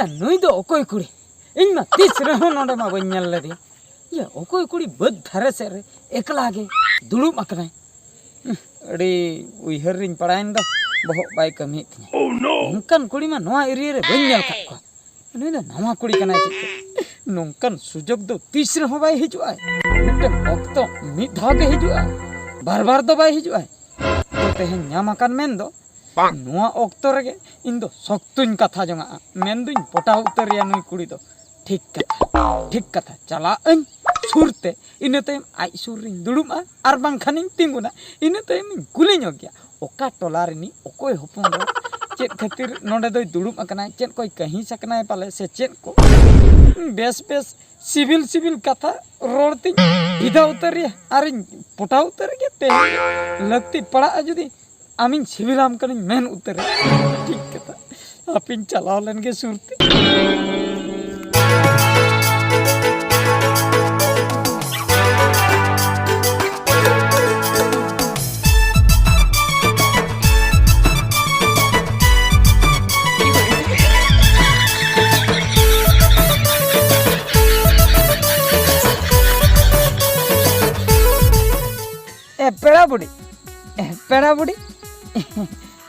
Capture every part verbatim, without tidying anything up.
ᱱᱩᱭ ᱫᱚ ᱚᱠᱚᱭ ᱠᱩᱲᱤ? ᱤᱧ ᱢᱟ ᱛᱤᱥ ᱨᱮᱦᱚᱸ ᱱᱚᱰᱮ ᱢᱟ ᱵᱟᱹᱧ ᱧᱮᱞ ᱞᱮᱫᱮᱭᱟ᱾ ᱭᱟ, ᱚᱠᱚᱭ ᱠᱩᱲᱤ ᱵᱟᱹᱫᱽ ᱫᱷᱟᱨᱮ ᱥᱮᱫ ᱨᱮ ᱮᱠᱞᱟ ᱜᱮ ᱫᱩᱲᱩᱵ ᱟᱠᱟᱱᱟᱭ? ᱦᱩᱸ, ᱟᱹᱰᱤ ᱩᱭᱦᱟᱹᱨ ᱨᱤᱧ ᱯᱟᱲᱟᱣᱮᱱ ᱫᱚ, ᱵᱚᱦᱚᱜ ᱵᱟᱭ ᱠᱟᱹᱢᱤᱭᱮᱫ ᱛᱤᱧᱟᱹ᱾ ᱱᱚᱝᱠᱟᱱ ᱠᱩᱲᱤ ᱢᱟ ᱱᱚᱣᱟ area ᱨᱮ ᱵᱟᱹᱧ ᱧᱮᱞ ᱟᱠᱟᱫ ᱠᱚᱣᱟ᱾ ᱱᱩᱭ ᱫᱚ ᱱᱟᱣᱟ ᱠᱩᱲᱤ ᱠᱟᱱᱟᱭ ᱪᱮᱫ ᱪᱚ᱾ ᱱᱚᱝᱠᱟᱱ ᱥᱩᱡᱳᱜᱽ ᱫᱚ ᱛᱤᱥ ᱨᱮᱦᱚᱸ ᱵᱟᱭ ᱦᱤᱡᱩᱜᱼᱟ᱾ ᱢᱤᱫᱴᱟᱝ ᱚᱠᱛᱚ ᱢᱤᱫ ᱫᱷᱟᱣ ᱜᱮ ᱦᱤᱡᱩᱜᱼᱟ, ᱵᱟᱨ ᱵᱟᱨ ᱫᱚ ᱵᱟᱭ ᱦᱤᱡᱩᱜᱼᱟ᱾ ᱛᱚ, ᱛᱮᱦᱮᱧ ᱧᱟᱢ ᱟᱠᱟᱱ ᱢᱮᱱ ᱫᱚ, ᱱᱚᱣᱟ ᱚᱠᱛᱚ ᱨᱮᱜᱮ ᱤᱧ ᱫᱚ ᱥᱚᱠᱛᱚᱧ ᱠᱟᱛᱷᱟ ᱡᱚᱝᱟᱜᱼᱟ, ᱢᱮᱱᱫᱩᱧ ᱯᱚᱴᱟᱣ ᱩᱛᱟᱹᱨᱮᱭᱟ ᱱᱩᱭ ᱠᱩᱲᱤ ᱫᱚ᱾ ᱴᱷᱤᱠ ᱠᱟᱛᱷᱟ, ᱴᱷᱤᱠ ᱠᱟᱛᱷᱟ᱾ ᱪᱟᱞᱟᱜ ᱟᱹᱧ ᱥᱩᱨ ᱛᱮ, ᱤᱱᱟᱹ ᱛᱟᱭᱚᱢ ᱟᱡ ᱥᱩᱨ ᱨᱤᱧ ᱫᱩᱲᱩᱵᱼᱟ, ᱟᱨ ᱵᱟᱝᱠᱷᱟᱱᱤᱧ ᱛᱤᱸᱜᱩᱱᱟ᱾ ᱤᱱᱟᱹ ᱛᱟᱭᱚᱢᱤᱧ ᱠᱩᱞᱤ ᱧᱚᱜᱮᱭᱟ, ᱚᱠᱟ ᱴᱚᱞᱟ ᱨᱤᱱᱤᱡ ᱚᱠᱚᱭ ᱦᱚᱯᱚᱱ ᱫᱚ, ᱪᱮᱫ ᱠᱷᱟᱹᱛᱤᱨ ᱱᱚᱰᱮ ᱫᱚᱭ ᱫᱩᱲᱩᱵ ᱟᱠᱟᱱᱟᱭ, ᱪᱮᱫ ᱠᱚᱭ ᱠᱟᱹᱦᱤᱥ ᱟᱠᱟᱱᱟᱭ ᱯᱟᱞᱮ ᱥᱮ ᱪᱮᱫ ᱠᱚ᱾ ᱵᱮᱥ ᱵᱮᱥ ᱥᱤᱵᱤᱞ ᱥᱤᱵᱤᱞ ᱠᱟᱛᱷᱟ ᱨᱚᱲ ᱛᱤᱧ ᱵᱷᱤᱫᱟᱹ ᱩᱛᱟᱹᱨᱮᱭᱟ ᱟᱨᱤᱧ ᱯᱚᱴᱟᱣ ᱩᱛᱟᱹᱨ ᱜᱮ᱾ ᱛᱮᱦᱮᱧ ᱞᱟᱹᱠᱛᱤ ᱯᱟᱲᱟᱜᱼᱟ, ᱡᱩᱫᱤ ᱟᱢᱤᱧ ᱥᱤᱵᱤᱞᱟᱢ ᱠᱟᱹᱱᱟᱹᱧ ᱢᱮᱱ ᱩᱛᱟᱹᱨᱟ᱾ ᱴᱷᱤᱠ ᱠᱟᱛᱷᱟ, ᱦᱟᱯᱮᱧ ᱪᱟᱞᱟᱣ ᱞᱮᱱ ᱜᱮ ᱥᱩᱨ ᱛᱮ᱾ ᱮ, ᱯᱮᱲᱟ ᱵᱩᱰᱷᱤ, ᱮ, ᱯᱮᱲᱟ ᱵᱩᱰᱷᱤ,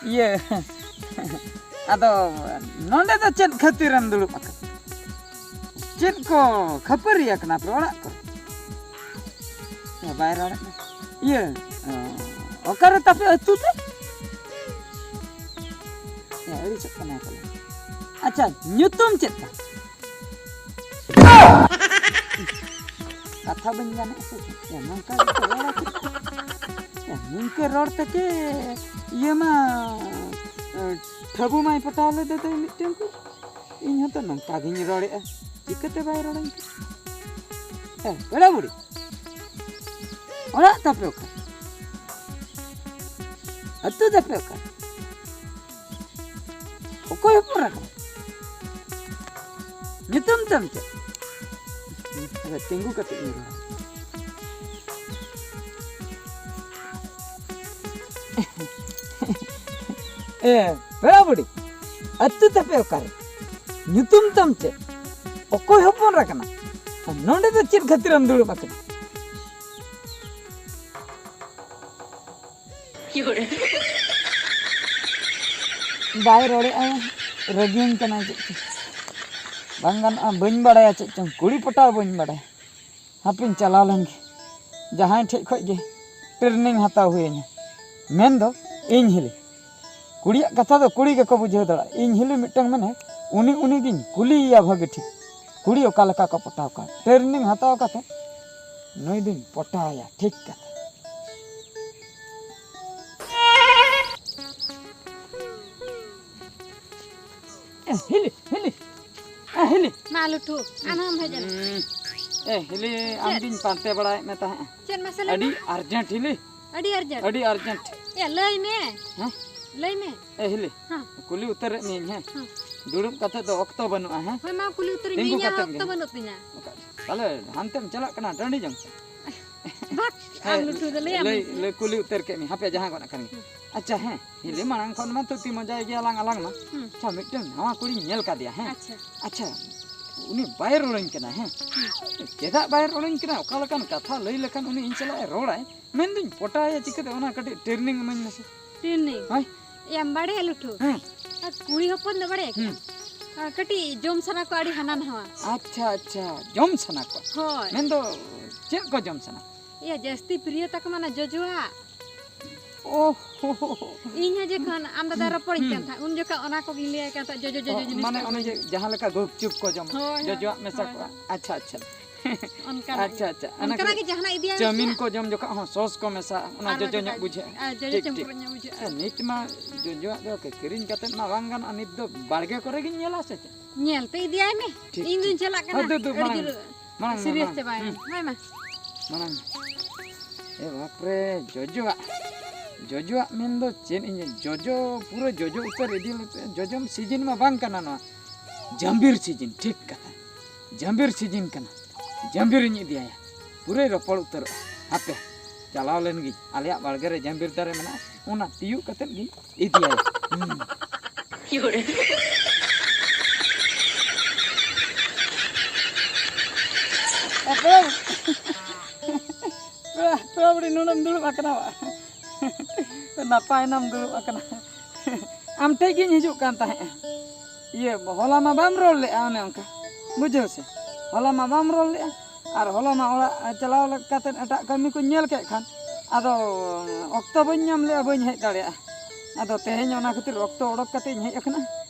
ᱤᱭᱟᱹ, ᱟᱫᱚ ᱱᱚᱰᱮ ᱫᱚ ᱪᱮᱫ ᱠᱷᱟᱹᱛᱤᱨᱮᱢ ᱫᱩᱲᱩᱵ ᱟᱠᱟᱱᱟ? ᱪᱮᱫ ᱠᱚ ᱠᱷᱟᱹᱯᱟᱹᱨᱤ ᱟᱠᱟᱱᱟ ᱯᱮ ᱚᱲᱟᱜ ᱠᱚᱨᱮ? ᱮ, ᱵᱟᱭ ᱨᱚᱲᱮᱫ ᱫᱚ᱾ ᱤᱭᱟᱹ, ᱚ, ᱚᱠᱟᱨᱮ ᱛᱟᱯᱮ ᱟᱹᱛᱩ ᱫᱚ? ᱮ, ᱟᱹᱲᱤᱥᱚᱜ ᱠᱟᱱᱟᱭ ᱯᱟᱞᱮ᱾ ᱟᱪᱪᱷᱟ, ᱧᱩᱛᱩᱢ ᱪᱮᱫ ᱛᱟᱢ? ᱠᱟᱛᱷᱟ ᱵᱟᱹᱧ ᱜᱟᱱᱮᱫ ᱥᱮ ᱪᱮᱫ? ᱮ, ᱱᱚᱝᱠᱟ ᱜᱮᱠᱚ ᱨᱚᱲᱟ ᱪᱮᱫ? ᱮ, ᱱᱤᱝᱠᱟᱹ ᱨᱚᱲ ᱛᱮᱠᱮ ᱤᱭᱟᱹ ᱢᱟ, ᱮ, ᱴᱷᱟᱹᱵᱩ ᱢᱟᱭ ᱯᱚᱴᱟᱣ ᱞᱮᱫᱮ ᱫᱚᱭ ᱢᱤᱫᱴᱮᱱ ᱠᱚ᱾ ᱤᱧ ᱦᱚᱸᱛᱚ ᱱᱚᱝᱠᱟ ᱜᱤᱧ ᱨᱚᱲᱮᱫᱼᱟ, ᱪᱤᱠᱟᱹᱛᱮ ᱵᱟᱭ ᱨᱚᱲᱟᱹᱧ ᱠᱟᱱᱟ? ᱮ, ᱯᱮᱲᱟ ᱵᱩᱲᱦᱤ, ᱚᱲᱟᱜ ᱛᱟᱯᱮ ᱚᱠᱟ? ᱟᱹᱛᱩ ᱛᱟᱯᱮ ᱚᱠᱟ? ᱚᱠᱚᱭ ᱦᱚᱯᱚᱱ ᱮᱨᱟ ᱠᱟᱱᱟ? ᱧᱩᱛᱩᱢ ᱛᱟᱢ ᱪᱮᱫ? ᱟᱫᱚ ᱛᱤᱸᱜᱩ ᱠᱟᱛᱮ ᱤᱧ ᱨᱚᱲᱟ᱾ ᱮ, ᱯᱮᱲᱟ ᱵᱩᱰᱷᱤ, ᱟᱹᱛᱩ ᱛᱟᱯᱮ ᱚᱠᱟᱨᱮ? ᱧᱩᱛᱩᱢ ᱛᱟᱢ ᱪᱮᱫ? ᱚᱠᱚᱭ ᱦᱚᱯᱚᱱ ᱨᱮ ᱠᱟᱱᱟ? ᱟᱨ ᱱᱚᱰᱮ ᱫᱚ ᱪᱮᱫ ᱠᱷᱟᱹᱛᱤᱨᱮᱢ ᱫᱩᱲᱩᱵ ᱟᱠᱟᱱᱟ? ᱵᱟᱭ ᱨᱚᱲᱮᱫᱼᱟ, ᱨᱟᱹᱜᱤᱭᱟᱹᱧ ᱠᱟᱱᱟᱭ ᱪᱮᱫ ᱪᱚᱝ᱾ ᱵᱟᱝ ᱜᱟᱱᱚᱜᱼᱟ, ᱵᱟᱹᱧ ᱵᱟᱲᱟᱭᱟ ᱪᱮᱫ ᱪᱚᱝ, ᱠᱩᱲᱤ ᱯᱚᱴᱟᱣ ᱵᱟᱹᱧ ᱵᱟᱲᱟᱭᱟ᱾ ᱦᱟᱯᱮᱧ ᱪᱟᱞᱟᱣ ᱞᱮᱱ ᱜᱮ, ᱡᱟᱦᱟᱸᱭ ᱴᱷᱮᱡ ᱠᱷᱚᱡ ᱜᱮ ᱴᱨᱮᱱᱤᱝ ᱦᱟᱛᱟᱣ ᱦᱩᱭᱟᱹᱧᱟ᱾ ᱢᱮᱱ ᱫᱚ ᱤᱧ ᱦᱤᱞᱤ, ᱠᱩᱲᱤᱭᱟᱜ ᱠᱟᱛᱷᱟ ᱫᱚ ᱠᱩᱲᱤ ᱜᱮᱠᱚ ᱵᱩᱡᱷᱟᱹᱣ ᱫᱟᱲᱮᱭᱟᱜᱼᱟ᱾ ᱤᱧ ᱦᱤᱞᱤ ᱢᱤᱫᱴᱟᱝ ᱢᱮᱱᱟᱭ, ᱩᱱᱤ, ᱩᱱᱤ ᱜᱤᱧ ᱠᱩᱞᱤᱭᱮᱭᱟ ᱵᱷᱟᱹᱜᱤ ᱴᱷᱤᱠ, ᱠᱩᱲᱤ ᱚᱠᱟ ᱞᱮᱠᱟ ᱠᱚ ᱯᱚᱴᱟᱣ ᱠᱚᱣᱟ᱾ ᱴᱨᱮᱱᱤᱝ ᱦᱟᱛᱟᱣ ᱠᱟᱛᱮ ᱱᱩᱭ ᱫᱩᱧ ᱯᱚᱴᱟᱣᱮᱭᱟ ᱴᱷᱤᱠ ᱠᱟᱛᱮ᱾ ᱮ, ᱦᱤᱞᱤ, ᱦᱤᱞᱤ, ᱮ, ᱦᱤᱞᱤ᱾ ᱢᱟ, ᱞᱩᱴᱷᱩ, ᱟᱢ ᱦᱚᱸᱢ ᱦᱮᱡ ᱮᱱᱟ᱾ ᱦᱩᱸ᱾ ᱮ, ᱦᱤᱞᱤ, ᱪᱮᱫ? ᱟᱢ ᱜᱤᱧ ᱯᱟᱱᱛᱮ ᱵᱟᱲᱟᱭᱮᱫ ᱢᱮ ᱛᱟᱦᱮᱸᱫ᱾ ᱪᱮᱫ ᱢᱟᱥᱮ ᱞᱟᱹᱭ ᱟᱹᱰᱤ ᱢᱮ? ᱟᱨᱡᱮᱱᱴ, ᱦᱤᱞᱤ᱾ ᱟᱹᱰᱤ ᱟᱨᱡᱮᱱᱴ? ᱟᱹᱰᱤ ᱟᱨᱡᱮᱱᱴ᱾ ᱮ, ᱞᱟᱹᱭ ᱢᱮ᱾ ᱦᱮᱸ? ᱞᱟᱹᱭ ᱢᱮ᱾ ᱮ, ᱦᱤᱞᱤ, ᱦᱮᱸ᱾ ᱠᱩᱞᱤ ᱩᱛᱟᱹᱨᱮᱫ ᱢᱤᱭᱟᱹᱧ, ᱦᱮᱸ? ᱦᱮᱸ᱾ ᱫᱩᱲᱩᱵ ᱠᱟᱛᱮ ᱫᱚ ᱚᱠᱛᱚ ᱵᱟᱹᱱᱩᱜᱼᱟ, ᱦᱮᱸ? ᱦᱳᱭ, ᱢᱟ, ᱠᱩᱞᱤ ᱩᱛᱟᱹᱨᱤᱧ ᱢᱮ, ᱛᱤᱸᱜᱩ ᱤᱧᱟᱹᱜ ᱠᱟᱛᱮ ᱚᱠᱛᱚ ᱜᱮ᱾ ᱵᱟᱹᱱᱩᱜ ᱛᱤᱧᱟ᱾ ᱚᱠᱟ-, ᱛᱟᱦᱞᱮ ᱦᱟᱱᱛᱮᱢ ᱪᱟᱞᱟᱜ ᱠᱟᱱᱟ ᱴᱟᱺᱰᱤ ᱡᱚᱝ ᱥᱮᱫ? ᱵᱟᱠ, ᱟᱢ ᱦᱮᱸ, ᱞᱩᱴᱷᱩ ᱫᱚ ᱞᱟᱹᱭᱟᱢ ᱞᱟᱹᱭ, ᱢᱮ᱾ ᱞᱟᱹᱭ, ᱠᱩᱞᱤ ᱩᱛᱟᱹᱨ ᱠᱮᱫ ᱢᱮ, ᱦᱟᱯᱮ ᱡᱟᱦᱟᱸ ᱜᱚᱫ ᱟᱠᱟᱱ ᱜᱮ᱾ ᱦᱩᱸ᱾ ᱟᱪᱪᱷᱟ, ᱦᱮᱸ, ᱦᱤᱞᱤ ᱢᱟᱲᱟᱝ ᱠᱷᱚᱱ ᱢᱟ ᱛᱷᱩᱛᱤ ᱢᱚᱡᱟᱭ ᱜᱮᱭᱟ ᱞᱟᱝ ᱟᱞᱟᱝ ᱢᱟ᱾ ᱦᱩᱸ᱾ ᱟᱪᱪᱷᱟ, ᱢᱤᱫᱴᱟᱝ ᱱᱟᱣᱟ ᱠᱩᱲᱤᱧ ᱧᱮᱞ ᱠᱟᱫᱮᱭᱟ, ᱦᱮᱸ᱾ ᱟᱪᱪᱷᱟ᱾ ᱟᱪᱪᱷᱟ, ᱩᱱᱤ ᱵᱟᱭ ᱨᱚᱲᱟᱹᱧ ᱠᱟᱱᱟ, ᱦᱮᱸ᱾ ᱦᱩᱸ᱾ ᱪᱮᱫᱟᱜ ᱵᱟᱭ ᱨᱚᱲᱟᱹᱧ ᱠᱟᱱᱟ? ᱚᱠᱟ ᱞᱮᱠᱟᱱ ᱠᱟᱛᱷᱟ ᱞᱟᱹᱭ ᱞᱮᱠᱷᱟᱱ ᱩᱱᱤ ᱤᱧ ᱥᱟᱞᱟᱜ ᱮ ᱨᱚᱲᱟᱭ? ᱢᱮᱱᱫᱩᱧ ᱯᱚᱴᱟᱭᱟ ᱪᱤᱠᱟᱹᱛᱮ? ᱚᱱᱟ ᱠᱟᱹᱴᱤᱡ ᱴᱨᱮᱱᱤᱝ ᱤᱢᱟᱹᱧ ᱢᱮᱥᱮ᱾ ᱴᱨᱮᱱᱤᱝ? ᱦᱳᱭ᱾ ᱮᱭᱟᱢ ᱵᱟᱲᱟᱭᱟ ᱞᱩᱴᱷᱩ? ᱦᱮᱸ᱾ ᱟᱨ ᱠᱩᱲᱤ ᱦᱚᱯᱚᱱ ᱫᱚ ᱵᱟᱲᱟᱭᱟ ᱠᱮ? ᱦᱩᱸ᱾ ᱟᱨ ᱠᱟᱹᱴᱤᱡ ᱡᱚᱢ ᱥᱟᱱᱟ ᱠᱚᱣᱟ ᱟᱹᱰᱤ ᱦᱟᱱᱟ ᱱᱟᱣᱟ᱾ ᱟᱪᱪᱷᱟ, ᱟᱪᱪᱷᱟ, ᱡᱚᱢ ᱥᱟᱱᱟ ᱠᱚᱣᱟ? ᱦᱳᱭ᱾ ᱢᱮᱱᱫᱚ ᱪᱮᱫ ᱠᱚ ᱡᱚᱢ ᱥᱟᱱᱟ ᱠᱚᱣᱟ? ᱤᱭᱟᱹ, ᱡᱟᱹᱥᱛᱤ ᱯᱨᱤᱭᱚ ᱛᱟᱠᱚ ᱢᱟ ᱚᱱᱟ ᱡᱚᱡᱚᱣᱟᱜ᱾ ᱳ ᱦᱳ ᱦᱳ ᱦᱳ᱾ ᱤᱧ ᱦᱚᱸ ᱡᱚᱠᱷᱚᱱ ᱟᱢ ᱫᱟᱫᱟ ᱨᱚᱯᱚᱲᱤᱧ ᱦᱩᱸ᱾ ᱠᱟᱱ ᱛᱟᱦᱮᱸᱫ, ᱩᱱ ᱡᱚᱠᱷᱚᱱ ᱚᱱᱟ ᱠᱚᱜᱤᱧ ᱞᱟᱹᱭᱟᱭ ᱠᱟᱱ ᱛᱟᱦᱮᱸᱫ, ᱡᱚᱡᱚ, ᱡᱚᱡᱚ ᱚ, ᱡᱤᱱᱤᱥ ᱢᱟᱱᱮ ᱠᱚ ᱚᱱᱮ ᱡᱮ ᱟᱹᱜᱩᱭᱟ᱾ ᱡᱟᱦᱟᱸ ᱞᱮᱠᱟ ᱜᱩᱯᱪᱩᱯ ᱠᱚ ᱡᱚᱢ, ᱦᱳᱭ, ᱦᱳᱭ, ᱡᱚᱡᱚᱣᱟᱜ ᱢᱮᱥᱟ ᱦᱳᱭ᱾ ᱠᱚᱜᱼᱟ᱾ ᱟᱪᱪᱷᱟ, ᱟᱪᱪᱷᱟ᱾ ᱚᱱᱠᱟᱱᱟᱜ ᱟᱪᱪᱷᱟ, ᱜᱮ᱾ ᱟᱪᱪᱷᱟ᱾ ᱚᱱᱮ ᱚᱱᱠᱟᱱᱟᱜ ᱜᱮ ᱡᱟᱦᱟᱱᱟᱜ ᱤᱫᱤᱭᱟᱭ ᱪᱟᱣᱢᱤᱱ ᱢᱮᱥᱮ᱾ ᱠᱚ ᱡᱚᱢ ᱡᱚᱠᱷᱚᱱ ᱦᱚᱸ ᱥᱚᱥ ᱠᱚ ᱢᱮᱥᱟ, ᱚᱱᱟ ᱟᱨ ᱡᱚᱡᱚ ᱡᱚᱠᱷᱚᱱ ᱧᱚᱜ ᱵᱩᱡᱷᱟᱹᱜᱼᱟ᱾ ᱟᱨ ᱡᱚᱡᱚ ᱴᱷᱤᱠ, ᱪᱚᱢᱯᱨᱚ ᱴᱷᱤᱠ᱾ ᱧᱚᱜ ᱵᱩᱡᱷᱟᱹᱜᱼᱟ᱾ ᱥᱮ ᱱᱤᱛ ᱢᱟ ᱡᱚᱡᱚᱣᱟᱜ ᱫᱚ ᱠᱤᱨᱤᱧ ᱠᱟᱛᱮᱫ ᱢᱟ ᱵᱟᱝ ᱜᱟᱱᱚᱜᱼᱟ, ᱱᱤᱛ ᱫᱚ ᱵᱟᱲᱜᱮ ᱠᱚᱨᱮ ᱜᱤᱧ ᱧᱮᱞᱟ ᱥᱮ ᱪᱮᱫ? ᱧᱮᱞ ᱛᱮ ᱤᱫᱤᱭᱟᱭ ᱢᱮ᱾ ᱴᱷᱤᱠ, ᱤᱧ ᱫᱩᱧ ᱴᱷᱤᱠ᱾ ᱪᱟᱞᱟᱜ ᱠᱟᱱᱟ᱾ ᱦᱳᱭ, ᱫᱩ, ᱫᱩ, ᱟᱹᱰᱤ ᱢᱟᱲᱟᱝ, ᱡᱳᱨ ᱢᱟᱲᱟᱝ, ᱥᱤᱨᱤᱭᱟᱥ ᱢᱟᱲᱟᱝ᱾ ᱪᱟᱵᱟᱭᱮᱱᱟ᱾ ᱦᱩᱸ᱾ ᱦᱳᱭ ᱢᱟ᱾ ᱢᱟᱲᱟᱝ᱾ ᱮ ᱵᱟᱯᱨᱮ, ᱡᱚᱡᱚᱣᱟᱜ, ᱡᱚᱡᱚᱣᱟᱜ ᱢᱮᱱᱫᱚ ᱪᱮᱫ ᱤᱧ, ᱡᱚᱡᱚ, ᱯᱩᱨᱟᱹ ᱡᱚᱡᱚ ᱩᱛᱟᱹᱨ ᱤᱫᱤ ᱞᱮᱯᱮ᱾ ᱡᱚᱡᱚᱢ ᱥᱤᱡᱤᱱ ᱢᱟ ᱵᱟᱝ ᱠᱟᱱᱟ ᱱᱚᱣᱟ᱾ ᱡᱟᱢᱵᱤᱨ ᱥᱤᱡᱤᱱ, ᱴᱷᱤᱠ ᱠᱟᱛᱷᱟ᱾ ᱡᱟᱢᱵᱤᱨ ᱥᱤᱡᱤᱱ ᱠᱟᱱᱟ᱾ ᱡᱟᱢᱵᱤᱨᱤᱧ ᱤᱫᱤᱭᱟᱭᱟ᱾ ᱯᱩᱨᱟᱹᱭ ᱨᱚᱯᱚᱲ ᱩᱛᱟᱹᱨᱚᱜᱼᱟ᱾ ᱦᱟᱯᱮ, ᱪᱟᱞᱟᱣ ᱞᱮᱱ ᱜᱤᱧ᱾ ᱟᱞᱮᱭᱟᱜ ᱵᱟᱲᱜᱮ ᱨᱮ ᱡᱟᱢᱵᱤᱨ ᱫᱟᱨᱮ ᱢᱮᱱᱟᱜᱼᱟ, ᱚᱱᱟ ᱛᱤᱭᱳᱜ ᱠᱟᱛᱮᱫ ᱜᱤᱧ ᱤᱫᱤᱭᱟᱭᱟ᱾ ᱦᱩᱸ᱾ ᱯᱮᱲᱟ, ᱯᱮᱲᱟ, ᱯᱮᱲᱟ ᱵᱩᱰᱷᱤ, ᱱᱚᱰᱮᱢ ᱫᱩᱲᱩᱵ ᱟᱠᱟᱱᱟ ᱵᱟ? ᱱᱟᱯᱟᱭ ᱱᱟᱢ ᱫᱩᱲᱩᱵ ᱟᱠᱟᱱᱟ᱾ ᱟᱢ ᱴᱷᱮᱡ ᱜᱤᱧ ᱦᱤᱡᱩᱜ ᱠᱟᱱ ᱛᱟᱦᱮᱸᱫᱼᱟ᱾ ᱤᱭᱟᱹ, ᱦᱚᱞᱟ ᱢᱟ ᱵᱟᱢ ᱨᱚᱲ ᱞᱮᱫᱼᱟ ᱚᱱᱮ ᱚᱱᱠᱟ, ᱵᱩᱡᱷᱟᱹᱣ ᱥᱮ? ᱦᱚᱞᱟ ᱢᱟ ᱵᱟᱢ ᱨᱚᱲ ᱞᱮᱫᱼᱟ, ᱟᱨ ᱦᱚᱞᱟ ᱢᱟ ᱚᱲᱟᱜ ᱪᱟᱞᱟᱣ ᱠᱟᱛᱮᱫ ᱮᱴᱟᱜ ᱠᱟᱹᱢᱤ ᱠᱚᱧ ᱧᱮᱞ ᱠᱮᱫ ᱠᱷᱟᱱ, ᱟᱫᱚ ᱚᱠᱛᱚ ᱵᱟᱹᱧ ᱧᱟᱢ ᱞᱮᱫᱼᱟ, ᱵᱟᱹᱧ ᱦᱮᱡ ᱫᱟᱲᱮᱭᱟᱜᱼᱟ᱾ ᱟᱫᱚ ᱛᱮᱦᱮᱧ ᱚᱱᱟ ᱠᱷᱟᱹᱛᱤᱨ ᱚᱠᱛᱚ ᱚᱰᱚᱠ ᱠᱟᱛᱮ ᱤᱧ ᱦᱮᱡ ᱟᱠᱟᱱᱟ᱾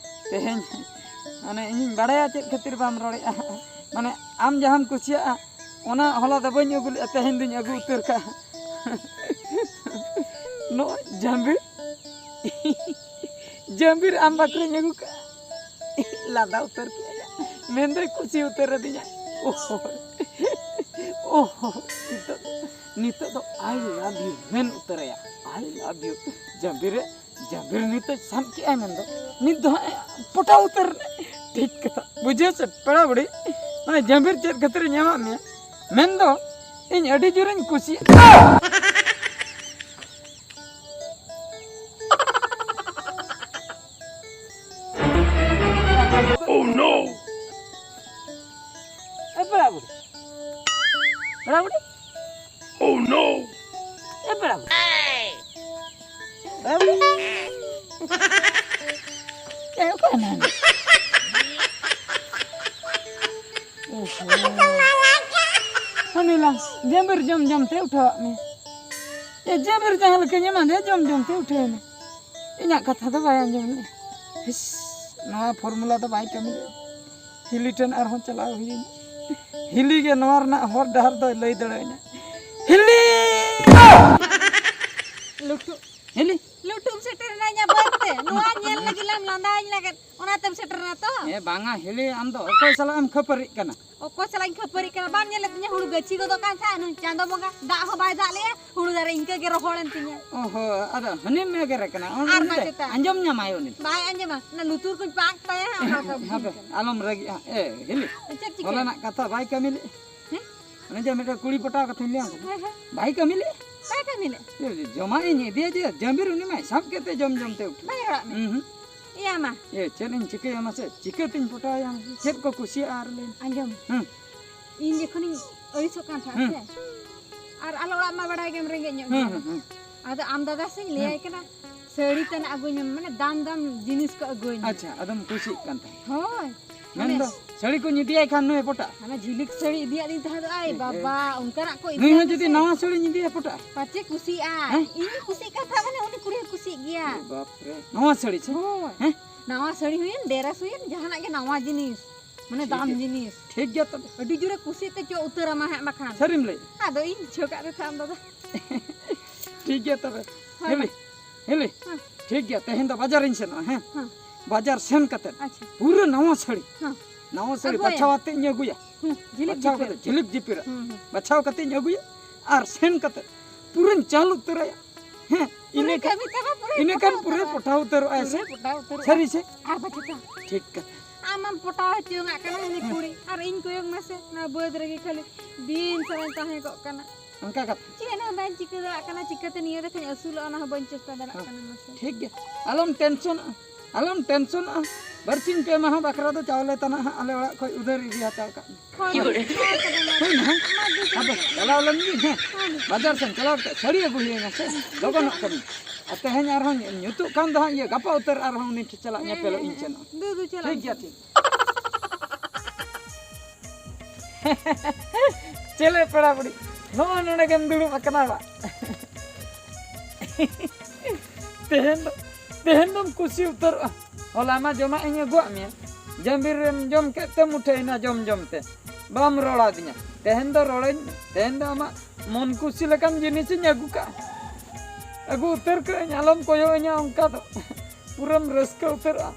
ᱛᱮᱦᱮᱧ ᱢᱟᱱᱮ ᱤᱧᱤᱧ ᱵᱟᱲᱟᱭᱟ ᱪᱮᱫ ᱠᱷᱟᱹᱛᱤᱨ ᱵᱟᱢ ᱨᱚᱲᱮᱫᱼᱟ, ᱢᱟᱱᱮ ᱟᱢ ᱡᱟᱦᱟᱸᱢ ᱠᱩᱥᱤᱭᱟᱜᱼᱟ ᱚᱱᱟ ᱦᱚᱞᱟ ᱫᱚ ᱵᱟᱹᱧ ᱟᱹᱜᱩ ᱞᱮᱫᱼᱟ, ᱛᱮᱦᱮᱧ ᱫᱩᱧ ᱟᱹᱜᱩ ᱩᱛᱟᱹᱨ ᱠᱟᱜᱼᱟ᱾ ᱱᱚᱜᱼᱚᱭ ᱡᱟᱢᱵᱤᱨ, ᱡᱟᱢᱵᱤᱨ ᱟᱢ ᱵᱟᱠᱷᱨᱟᱧ ᱟᱹᱜᱩ ᱠᱟᱜᱼᱟ᱾ ᱞᱟᱸᱫᱟ ᱩᱛᱟᱹᱨ ᱠᱮᱫᱼᱟᱭ, ᱢᱮᱱᱫᱚᱭ ᱠᱩᱥᱤ ᱩᱛᱟᱹᱨ ᱟᱹᱫᱤᱧᱟ᱾ ᱳᱦᱳ, ᱳᱦᱳ, ᱱᱤᱛᱚᱜ, ᱱᱤᱛᱚᱜ ᱫᱚ I love you main ᱩᱛᱟᱹᱨᱟᱭᱟ᱾ I love you ᱡᱟᱢᱵᱤᱨ ᱨᱮ, ᱡᱟᱢᱵᱤᱨ ᱱᱤᱛᱚᱜ ᱥᱟᱵ ᱠᱮᱜᱼᱟᱭ ᱢᱮᱱᱫᱚ, ᱱᱤᱛ ᱫᱚ ᱦᱟᱸᱜ ᱯᱚᱴᱟᱣ ᱩᱛᱟᱹᱨ ᱮᱱᱟ᱾ ᱴᱷᱤᱠ ᱠᱟᱛᱷᱟ, ᱵᱩᱡᱷᱟᱹᱣ ᱥᱮ ᱯᱮᱲᱟ ᱵᱩᱰᱷᱤ? ᱢᱟᱱᱮ ᱡᱟᱢᱵᱤᱨ ᱪᱮᱫ ᱠᱷᱟᱹᱛᱤᱨᱤᱧ ᱮᱢᱟᱫ ᱢᱮᱭᱟ? ᱢᱮᱱᱫᱚ ᱤᱧ ᱟᱹᱰᱤ ᱡᱳᱨᱤᱧ ᱠᱩᱥᱤᱭᱟᱜᱼᱟ᱾ Oh no! ᱮ ᱯᱮᱲᱟ ᱵᱩᱰᱷᱤ, ᱯᱮᱲᱟ ᱵᱩᱰᱷᱤ, Oh no! ᱮ ᱯᱮᱲᱟ ᱵᱩᱰᱷᱤ, ᱯᱮᱲᱟ ᱵᱩᱰᱷᱤ, ᱮ ᱚᱠᱟᱭ ᱱᱟᱢ? ᱳᱦᱳ᱾ ᱦᱟᱹᱱᱤ ᱞᱟᱝ ᱡᱟᱢᱵᱤᱨ ᱡᱚᱢ ᱡᱚᱢ ᱛᱮ ᱩᱴᱷᱟᱹᱣᱟᱜ ᱢᱮ᱾ ᱮ ᱡᱟᱢᱵᱤᱨ ᱡᱟᱦᱟᱸ ᱞᱮᱠᱟᱧ ᱮᱢᱟᱫᱮᱭᱟ, ᱡᱚᱢ ᱡᱚᱢ ᱛᱮ ᱩᱴᱷᱟᱹᱣ ᱮᱱᱟ᱾ ᱤᱧᱟᱹᱜ ᱠᱟᱛᱷᱟ ᱫᱚ ᱵᱟᱭ ᱟᱸᱡᱚᱢ ᱞᱮᱫᱼᱟ᱾ ᱦᱤᱥ, ᱱᱚᱣᱟ formula ᱫᱚ ᱵᱟᱭ ᱠᱟᱹᱢᱤ ᱞᱮᱫᱼᱟ᱾ ᱦᱤᱞᱤ ᱴᱷᱮᱱ ᱟᱨᱦᱚᱸ ᱪᱟᱞᱟᱣ ᱦᱩᱭᱮᱱᱟ᱾ ᱦᱤᱞᱤ ᱜᱮ ᱱᱚᱣᱟ ᱨᱮᱱᱟᱜ ᱦᱚᱨ ᱰᱟᱦᱟᱨ ᱫᱚᱭ ᱞᱟᱹᱭ ᱫᱟᱲᱮᱭᱟᱹᱧᱟ᱾ ᱦᱤᱞᱤ! ᱞᱩᱴᱩ᱾ ᱦᱤᱞᱤ! ᱞᱩᱴᱩᱢ ᱥᱮᱴᱮᱨᱮᱱᱟ ᱤᱧᱟᱹᱜ ᱵᱟᱹᱫᱽ ᱛᱮ᱾ ᱱᱚᱣᱟ ᱧᱮᱞ ᱞᱟᱹᱜᱤᱫ ᱞᱮᱢ ᱞᱟᱸᱫᱟᱣᱟᱹᱧ ᱞᱟᱹᱜᱤᱫ᱾ ᱚᱱᱟᱛᱮᱢ ᱥᱮᱴᱮᱨᱮᱱᱟ ᱛᱚ? ᱮ ᱵᱟᱝᱟ ᱦᱤᱞᱤ, ᱟᱢ ᱫᱚ ᱚᱠᱚᱭ ᱥᱟᱞᱟᱜ ᱮᱢ ᱠᱷᱟᱹᱯᱟᱹᱨᱤᱜ ᱠᱟᱱᱟ? ᱚᱠᱚᱭ ᱥᱟᱞᱟᱜ ᱤᱧ ᱠᱷᱟᱹᱯᱟᱹᱨᱤᱜ ᱠᱟᱱᱟ? ᱵᱟᱢ ᱧᱮᱞᱮᱫ ᱛᱤᱧᱟᱹ ᱦᱩᱲᱩ ᱜᱟᱹᱪᱷᱤ ᱜᱚᱫᱚᱜ ᱠᱟᱱ ᱛᱟᱦᱮᱸᱫ, ᱱᱩᱭ ᱪᱟᱸᱫᱚ ᱵᱚᱸᱜᱟ ᱫᱟᱜ ᱦᱚᱸ ᱵᱟᱭ ᱫᱟᱜ ᱞᱮᱜᱼᱟ, ᱦᱩᱲᱩ ᱫᱟᱨᱮ ᱤᱱᱠᱟᱹ ᱜᱮ ᱨᱚᱦᱚᱲᱮᱱ ᱛᱤᱧᱟᱹ᱾ ᱚᱦᱚ, ᱟᱫᱚ ᱦᱟᱹᱱᱤᱢ ᱮᱜᱮᱨᱮ ᱠᱟᱱᱟ, ᱚᱱᱟ ᱟᱨ ᱢᱟ ᱚᱱᱛᱮ ᱪᱮᱛᱟ᱾ ᱟᱸᱡᱚᱢ ᱧᱟᱢᱟᱭ ᱩᱱᱤ᱾ ᱵᱟᱭ ᱟᱸᱡᱚᱢᱟ, ᱚᱱᱟ ᱞᱩᱛᱩᱨ ᱠᱚᱧ ᱯᱟᱸᱠ ᱛᱟᱭᱟ ᱦᱟᱸᱜ, ᱚᱠᱟ ᱞᱮᱠᱟ ᱦᱟᱯᱮ, ᱵᱩᱡᱷᱟᱹᱜ ᱠᱟᱱᱟ᱾ ᱟᱞᱚᱢ ᱨᱟᱹᱜᱤᱜᱼᱟ᱾ ᱮ, ᱦᱤᱞᱤ, ᱪᱮᱫ ᱪᱤᱠᱟᱹ? ᱦᱚᱞᱟᱱᱟᱜ ᱠᱟᱛᱷᱟ ᱵᱟᱭ ᱠᱟᱹᱢᱤ ᱞᱮᱫ? ᱦᱮᱸ? ᱚᱱᱮ ᱡᱮ ᱢᱤᱫᱴᱮᱱ ᱠᱩᱲᱤ ᱯᱚᱴᱟᱣ ᱠᱟᱛᱷᱟᱧ ᱞᱟᱹᱭᱟᱢ ᱠᱟᱱᱟ, ᱦᱮᱸ, ᱦᱮᱸ᱾ ᱵᱟᱭ ᱠᱟᱹᱢᱤ ᱞᱮᱫ? ᱵᱟᱭ ᱠᱟᱹᱢᱤ ᱞᱮᱫ᱾ ᱮ, ᱡᱚᱢᱟᱜ ᱤᱧ ᱤᱫᱤᱭᱟ ᱡᱮ, ᱡᱟᱹᱵᱤᱨ ᱩᱱᱤ ᱢᱟᱭ ᱥᱟᱵ ᱠᱮᱫ ᱛᱮ ᱡᱚᱢ ᱡᱚᱢ ᱛᱮ ᱩᱴᱷᱟᱹ᱾ ᱵᱟᱭ ᱨᱚᱲᱟᱜ ᱢᱮ᱾ ᱦᱩᱸ, ᱦᱩᱸ᱾ ᱮᱭᱟ ᱢᱟ᱾ ᱮ, ᱪᱮᱫ ᱤᱧ ᱪᱤᱠᱟᱹᱭᱟ ᱢᱟᱥᱮ? ᱪᱤᱠᱟᱹᱛᱤᱧ ᱯᱚᱴᱟᱣᱮᱭᱟ? ᱪᱮᱫ ᱠᱚ ᱠᱩᱥᱤᱭᱟᱜᱼᱟ ᱟᱨ ᱞᱟᱹᱭ ᱢᱮ᱾ ᱟᱸᱡᱚᱢ᱾ ᱦᱩᱸ᱾ ᱤᱧ ᱡᱚᱠᱷᱚᱱᱤᱧ ᱟᱹᱲᱤᱥᱚᱜ ᱠᱟᱱ ᱛᱟᱦᱮᱸᱫ ᱦᱩᱸ᱾ ᱥᱮ? ᱟᱨ ᱟᱞᱮ ᱚᱲᱟᱜ ᱢᱟ ᱵᱟᱲᱟᱭ ᱜᱮᱢ ᱨᱮᱸᱜᱮᱡ ᱧᱚᱜ ᱦᱩᱸ, ᱜᱮᱭᱟ᱾ ᱦᱩᱸ, ᱦᱩᱸ᱾ ᱟᱫᱚ ᱟᱢ ᱫᱟᱫᱟ ᱥᱮᱧ ᱞᱟᱹᱭᱟᱭ ᱠᱟᱱᱟ, ᱥᱟᱹᱲᱤ ᱛᱟᱱᱟᱜ ᱟᱹᱜᱩᱧ ᱢᱮ, ᱢᱟᱱᱮ ᱫᱟᱢ ᱫᱟᱢ ᱡᱤᱱᱤᱥ ᱠᱚ ᱟᱹᱜᱩᱧ ᱢᱮ᱾ ᱟᱪᱪᱷᱟ, ᱟᱫᱚᱢ ᱠᱩᱥᱤᱜ ᱠᱟᱱ ᱛᱟᱦᱮᱸᱫ᱾ ᱦᱳᱭ᱾ ᱢᱮᱱᱫᱚ ᱢᱟᱱᱮ ᱥᱟᱹᱲᱤ ᱠᱚᱧ ᱤᱫᱤᱭᱟᱭ ᱠᱷᱟᱱ ᱱᱩᱭ ᱯᱚᱴᱟᱜ᱾ ᱦᱟᱱᱟ ᱡᱷᱤᱞᱤᱠ ᱥᱟᱹᱲᱤ ᱤᱫᱤᱭᱟᱫ ᱫᱤᱧ ᱛᱟᱦᱮᱸᱫ ᱟᱭ ᱮ, ᱮ᱾ ᱵᱟᱵᱟ, ᱚᱱᱠᱟᱱᱟᱜ ᱠᱚ ᱱᱩᱭ ᱤᱫᱤᱭᱟᱫ ᱦᱚᱸ ᱡᱩᱫᱤ ᱢᱮᱥᱮ᱾ ᱱᱟᱣᱟ ᱥᱟᱹᱲᱤᱧ ᱤᱫᱤᱭᱟ ᱯᱚᱴᱟᱜ᱾ ᱯᱟᱪᱮ ᱠᱩᱥᱤᱜᱼᱟ᱾ ᱦᱮᱸ? ᱤᱧ ᱠᱩᱥᱤᱜ ᱠᱟᱱ ᱛᱟᱦᱮᱸᱫ, ᱢᱟᱱᱮ ᱩᱱᱤ ᱠᱩᱲᱤ ᱦᱚᱸ ᱠᱩᱥᱤᱜ ᱜᱮᱭᱟ᱾ ᱮ ᱵᱟᱯ ᱨᱮ, ᱱᱟᱣᱟ ᱥᱟᱹᱲᱤ ᱥᱮ? ᱦᱳᱭ᱾ ᱦᱮᱸ? ᱱᱟᱣᱟ ᱥᱟᱹᱲᱤ ᱦᱩᱭᱮᱱ, ᱰᱨᱮᱥ ᱦᱩᱭᱮᱱ, ᱡᱟᱦᱟᱱᱟᱜ ᱜᱮ ᱱᱟᱣᱟ ᱡᱤᱱᱤᱥ, ᱢᱟᱱᱮ ᱴᱷᱤᱠ ᱫᱟᱢ ᱜᱮᱭᱟ᱾ ᱡᱤᱱᱤᱥ᱾ ᱴᱷᱤᱠ ᱜᱮᱭᱟ ᱛᱚᱵᱮ᱾ ᱟᱹᱰᱤ ᱡᱳᱨᱮ ᱠᱩᱥᱤ ᱛᱮ ᱪᱚ ᱩᱛᱟᱹᱨ ᱟᱢᱟ ᱦᱟᱸᱜ ᱵᱟᱠᱷᱟᱱ᱾ ᱥᱟᱹᱨᱤᱢ ᱞᱟᱹᱭ? ᱟᱫᱚ ᱤᱧ ᱵᱩᱡᱷᱟᱹᱣ ᱠᱟᱜ ᱨᱮ ᱛᱟᱢ ᱫᱟᱫᱟ᱾ ᱴᱷᱤᱠ ᱜᱮᱭᱟ ᱛᱚᱵᱮ᱾ ᱦᱳᱭ ᱦᱤᱞᱤ, ᱢᱟ᱾ ᱦᱤᱞᱤ᱾ ᱦᱮᱸ᱾ ᱴᱷᱤᱠ ᱜᱮᱭᱟ, ᱛᱮᱦᱮᱧ ᱫᱚ ᱵᱟᱡᱟᱨᱤᱧ ᱥᱮᱱᱚᱜᱼᱟ, ᱦᱮᱸ? ᱦᱮᱸ᱾ ᱵᱟᱡᱟᱨ ᱥᱮᱱ ᱠᱟᱛᱮ ᱟᱪᱪᱷᱟ᱾ ᱯᱩᱨᱟᱹ ᱱᱟᱣᱟ ᱥᱟᱹᱲᱤ, ᱦᱮᱸ᱾ ᱱᱟᱣᱟ ᱥᱟᱹᱲᱤ ᱟᱹᱜᱩᱭᱟ᱾ ᱵᱟᱪᱷᱟᱣ ᱟᱛᱮ ᱤᱧ ᱟᱹᱜᱩᱭᱟ᱾ ᱦᱮᱸ, ᱡᱷᱤᱞᱤᱠ ᱵᱟᱪᱷᱟᱣ ᱡᱷᱤᱯᱤᱨ᱾ ᱠᱟᱛᱮ ᱡᱷᱤᱞᱤᱠ ᱡᱤᱯᱤᱨᱟᱜ᱾ ᱦᱮᱸ, ᱦᱮᱸ᱾ ᱵᱟᱪᱷᱟᱣ ᱠᱟᱛᱮ ᱤᱧ ᱟᱹᱜᱩᱭᱟ ᱟᱨ ᱥᱮᱱ ᱠᱟᱛᱮ ᱯᱩᱨᱟᱹᱧ ᱪᱟᱞ ᱩᱛᱟᱹᱨᱟᱭᱟ᱾ ᱦᱮᱸ, ᱯᱩᱨᱟᱹ ᱤᱱᱟᱹ ᱠᱷᱟᱱ, ᱠᱟᱹᱢᱤ ᱛᱟᱢᱟ, ᱯᱩᱨᱟᱹ ᱤᱱᱟᱹ ᱠᱷᱟᱱ ᱯᱚᱴᱟᱣ ᱯᱩᱨᱟᱹᱭ ᱩᱛᱟᱹᱨᱚᱜᱼᱟ᱾ ᱯᱚᱴᱟᱣ ᱩᱛᱟᱹᱨᱚᱜᱼᱟ᱾ ᱯᱩᱨᱟᱹᱭ ᱯᱚᱴᱟᱣ ᱩᱛᱟᱹᱨᱚᱜᱼᱟ᱾ ᱥᱟᱹᱨᱤ ᱥᱮ? ᱟᱨ ᱵᱟᱪᱮᱛᱟ᱾ ᱴᱷᱤᱠ ᱠᱟᱛᱷᱟ᱾ ᱟᱢᱮᱢ ᱯᱚᱴᱟᱣ ᱦᱚᱪᱚ ᱠᱟᱜ ᱠᱟᱱᱟ ᱦᱟᱱᱮ ᱦᱮᱸ᱾ ᱠᱩᱲᱤ, ᱟᱨ ᱤᱧ ᱠᱚᱭᱚᱜ ᱢᱮᱥᱮ, ᱱᱚᱣᱟ ᱵᱟᱹᱫᱽ ᱨᱮᱜᱮ ᱠᱷᱟᱹᱞᱤ ᱫᱤᱱ ᱥᱟᱨᱟᱧ ᱛᱟᱦᱮᱸ ᱠᱚᱜ ᱠᱟᱱᱟ᱾ ᱚᱱᱠᱟ ᱠᱟᱛᱷᱟ᱾ ᱪᱮᱫ ᱦᱚᱸ ᱵᱟᱹᱧ ᱪᱤᱠᱟᱹ ᱫᱟᱲᱮᱭᱟᱜ ᱠᱟᱱᱟ, ᱪᱤᱠᱟᱹᱛᱮ ᱱᱤᱭᱟᱹ ᱫᱮᱠᱷᱟᱧ ᱟᱹᱥᱩᱞᱚᱜᱼᱟ, ᱚᱱᱟ ᱦᱚᱸ ᱵᱟᱹᱧ ᱪᱮᱥᱴᱟ ᱫᱟᱲᱮᱭᱟᱜ ᱦᱮᱸ᱾ ᱠᱟᱱᱟ ᱢᱟᱥᱮ᱾ ᱴᱷᱤᱠ ᱜᱮᱭᱟ, ᱟᱞᱚᱢ ᱴᱮᱱᱥᱚᱱᱚᱜᱼᱟ, ᱟᱞᱚᱢ ᱴᱮᱱᱥᱚᱱᱚᱜᱼᱟ᱾ ᱵᱟᱨᱥᱤᱧ ᱯᱮ ᱢᱟᱦᱟ ᱵᱟᱠᱷᱨᱟ ᱫᱚ ᱪᱟᱣᱞᱮ ᱛᱟᱱᱟᱜ ᱦᱟᱸᱜ ᱟᱞᱮ ᱚᱲᱟᱜ ᱠᱷᱚᱡ ᱩᱫᱷᱟᱹᱨ ᱤᱫᱤ ᱦᱟᱛᱟᱲ ᱠᱟᱜ ᱢᱮ᱾ ᱦᱳᱭ, ᱦᱳᱭ᱾ ᱦᱳᱭ ᱱᱟ ᱦᱟᱸᱜ᱾ ᱢᱟ ᱫᱩ ᱟᱫᱚ ᱪᱟᱞᱟᱜ ᱪᱟᱞᱟᱣ ᱞᱮᱱ ᱜᱤᱧ, ᱦᱮᱸ᱾ ᱦᱮᱸ᱾ ᱵᱟᱡᱟᱨ ᱥᱮᱱ ᱪᱟᱞᱟᱣ ᱠᱟᱛᱮ ᱥᱟᱹᱲᱤ ᱟᱹᱜᱩ ᱦᱩᱭᱟᱹᱧᱟ ᱥᱮ, ᱞᱚᱜᱚᱱᱚᱜ ᱠᱟᱹᱱᱟᱹᱧ᱾ ᱟᱨ ᱛᱮᱦᱮᱧ ᱟᱨᱦᱚᱸ ᱧᱩᱛᱩᱜ ᱠᱷᱟᱱ ᱫᱚ ᱦᱟᱸᱜ ᱤᱭᱟᱹ, ᱜᱟᱯᱟ ᱩᱛᱟᱹᱨ ᱟᱨᱦᱚᱸ ᱩᱱᱤ ᱴᱷᱮᱱ ᱪᱟᱞᱟᱜ ᱦᱮᱸ, ᱧᱮᱯᱮᱞᱚᱜ ᱦᱮᱸ, ᱤᱧ ᱦᱮᱸ᱾ ᱥᱮᱱᱚᱜᱼᱟ᱾ ᱫᱩ ᱫᱩ ᱪᱟᱞᱟᱜ ᱴᱷᱤᱠ ᱜᱮᱭᱟ, ᱢᱮ᱾ ᱴᱷᱤᱠ᱾ ᱪᱮᱞᱮ ᱯᱮᱲᱟ ᱵᱩᱰᱷᱤ, ᱱᱚᱜᱼᱚᱭ ᱱᱚᱰᱮ ᱜᱮᱢ ᱫᱩᱲᱩᱵ ᱟᱠᱟᱱᱟ ᱵᱟ? ᱛᱮᱦᱮᱧ ᱫᱚ, ᱛᱮᱦᱮᱧ ᱫᱚᱢ ᱠᱩᱥᱤ ᱩᱛᱟᱹᱨᱚᱜᱼᱟ᱾ ᱦᱚᱞᱟ ᱢᱟ ᱡᱚᱢᱟᱜ ᱤᱧ ᱟᱹᱜᱩᱣᱟᱜ ᱢᱮᱭᱟ, ᱡᱟᱹᱵᱤᱨ ᱨᱮᱢ ᱡᱚᱢ ᱠᱮᱫ ᱛᱮᱢ ᱩᱴᱷᱟᱹᱭᱮᱱᱟ ᱡᱚᱢ ᱡᱚᱢ ᱛᱮ, ᱵᱟᱢ ᱨᱚᱲ ᱟᱹᱫᱤᱧᱟ᱾ ᱛᱮᱦᱮᱧ ᱫᱚ ᱨᱚᱲᱟᱹᱧ ᱢᱮ, ᱛᱮᱦᱮᱧ ᱫᱚ ᱟᱢᱟᱜ ᱢᱚᱱ ᱠᱩᱥᱤ ᱞᱮᱠᱟᱱ ᱡᱤᱱᱤᱥᱤᱧ ᱟᱹᱜᱩ ᱠᱟᱜᱼᱟ, ᱟᱹᱜᱩ ᱩᱛᱟᱹᱨ ᱠᱟᱜᱼᱟᱹᱧ, ᱟᱞᱚᱢ ᱠᱚᱭᱚᱜ ᱟᱹᱧᱟ ᱚᱱᱠᱟ ᱫᱚ᱾ ᱯᱩᱨᱟᱹᱢ ᱨᱟᱹᱥᱠᱟᱹ ᱩᱛᱟᱹᱨᱚᱜᱼᱟ᱾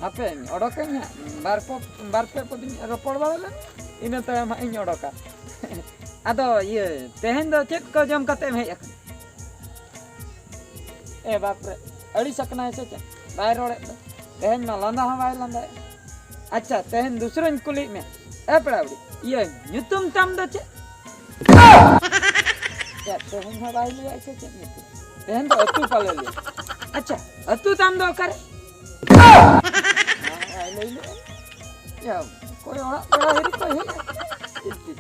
ᱦᱟᱯᱮᱧ ᱚᱰᱚᱠᱟᱹᱧ ᱦᱟᱸᱜ, ᱵᱟᱨ ᱯᱚ-, ᱵᱟᱨ ᱯᱮ ᱯᱚᱫᱤᱧ ᱨᱚᱯᱚᱲ ᱵᱟᱲᱟ ᱞᱮᱱ, ᱤᱱᱟᱹ ᱛᱟᱭᱚᱢ ᱦᱟᱸᱜ ᱤᱧ ᱚᱰᱚᱠᱟ᱾ ᱟᱫᱚ ᱤᱭᱟᱹ, ᱛᱮᱦᱮᱧ ᱫᱚ ᱪᱮᱫ ᱠᱚ ᱡᱚᱢ ᱠᱟᱛᱮ ᱮᱢ ᱦᱮᱡ ᱟᱠᱟᱱᱟ? ᱮ ᱵᱟᱯ ᱨᱮ, ᱟᱹᱲᱤᱥ ᱟᱠᱟᱱᱟᱭ ᱥᱮ ᱪᱮᱫ? ᱵᱟᱭ ᱨᱚᱲᱮᱫ ᱫᱚ᱾ ᱛᱮᱦᱮᱧ ᱢᱟ ᱞᱟᱸᱫᱟ ᱦᱚᱸ ᱵᱟᱭ ᱞᱟᱸᱫᱟᱭᱮᱫ᱾ ᱟᱪᱪᱷᱟ, ᱛᱮᱦᱮᱧ ᱫᱩᱥᱨᱟᱹᱧ ᱠᱩᱞᱤᱭᱮᱫ ᱢᱮᱭᱟ᱾ ᱮ ᱯᱮᱲᱟ ᱵᱩᱰᱷᱤ, ᱤᱭᱟᱹ, ᱧᱩᱛᱩᱢ ᱛᱟᱢ ᱫᱚ ᱪᱮᱫ? ᱭᱟ, ᱛᱮᱦᱮᱧ ᱦᱚᱸ ᱵᱟᱭ ᱞᱟᱹᱭᱟ ᱥᱮ ᱪᱮᱫ ᱧᱩᱛᱩᱢ? ᱛᱮᱦᱮᱧ ᱫᱚ ᱟᱹᱛᱩ ᱯᱟᱞᱮ ᱞᱟᱹᱭᱟ᱾ ᱟᱪᱪᱷᱟ, ᱟᱹᱛᱩ ᱛᱟᱢ ᱫᱚ ᱚᱠᱟᱨᱮ? ᱵᱟᱭ ᱞᱟᱹᱭ ᱞᱮᱫᱼᱟ᱾ ᱭᱟ, ᱚᱠᱚᱭ ᱚᱲᱟᱜ ᱯᱮᱲᱟ ᱦᱤᱨᱤ ᱠᱚᱭ ᱦᱮᱡ ᱟᱠᱟᱱᱟ?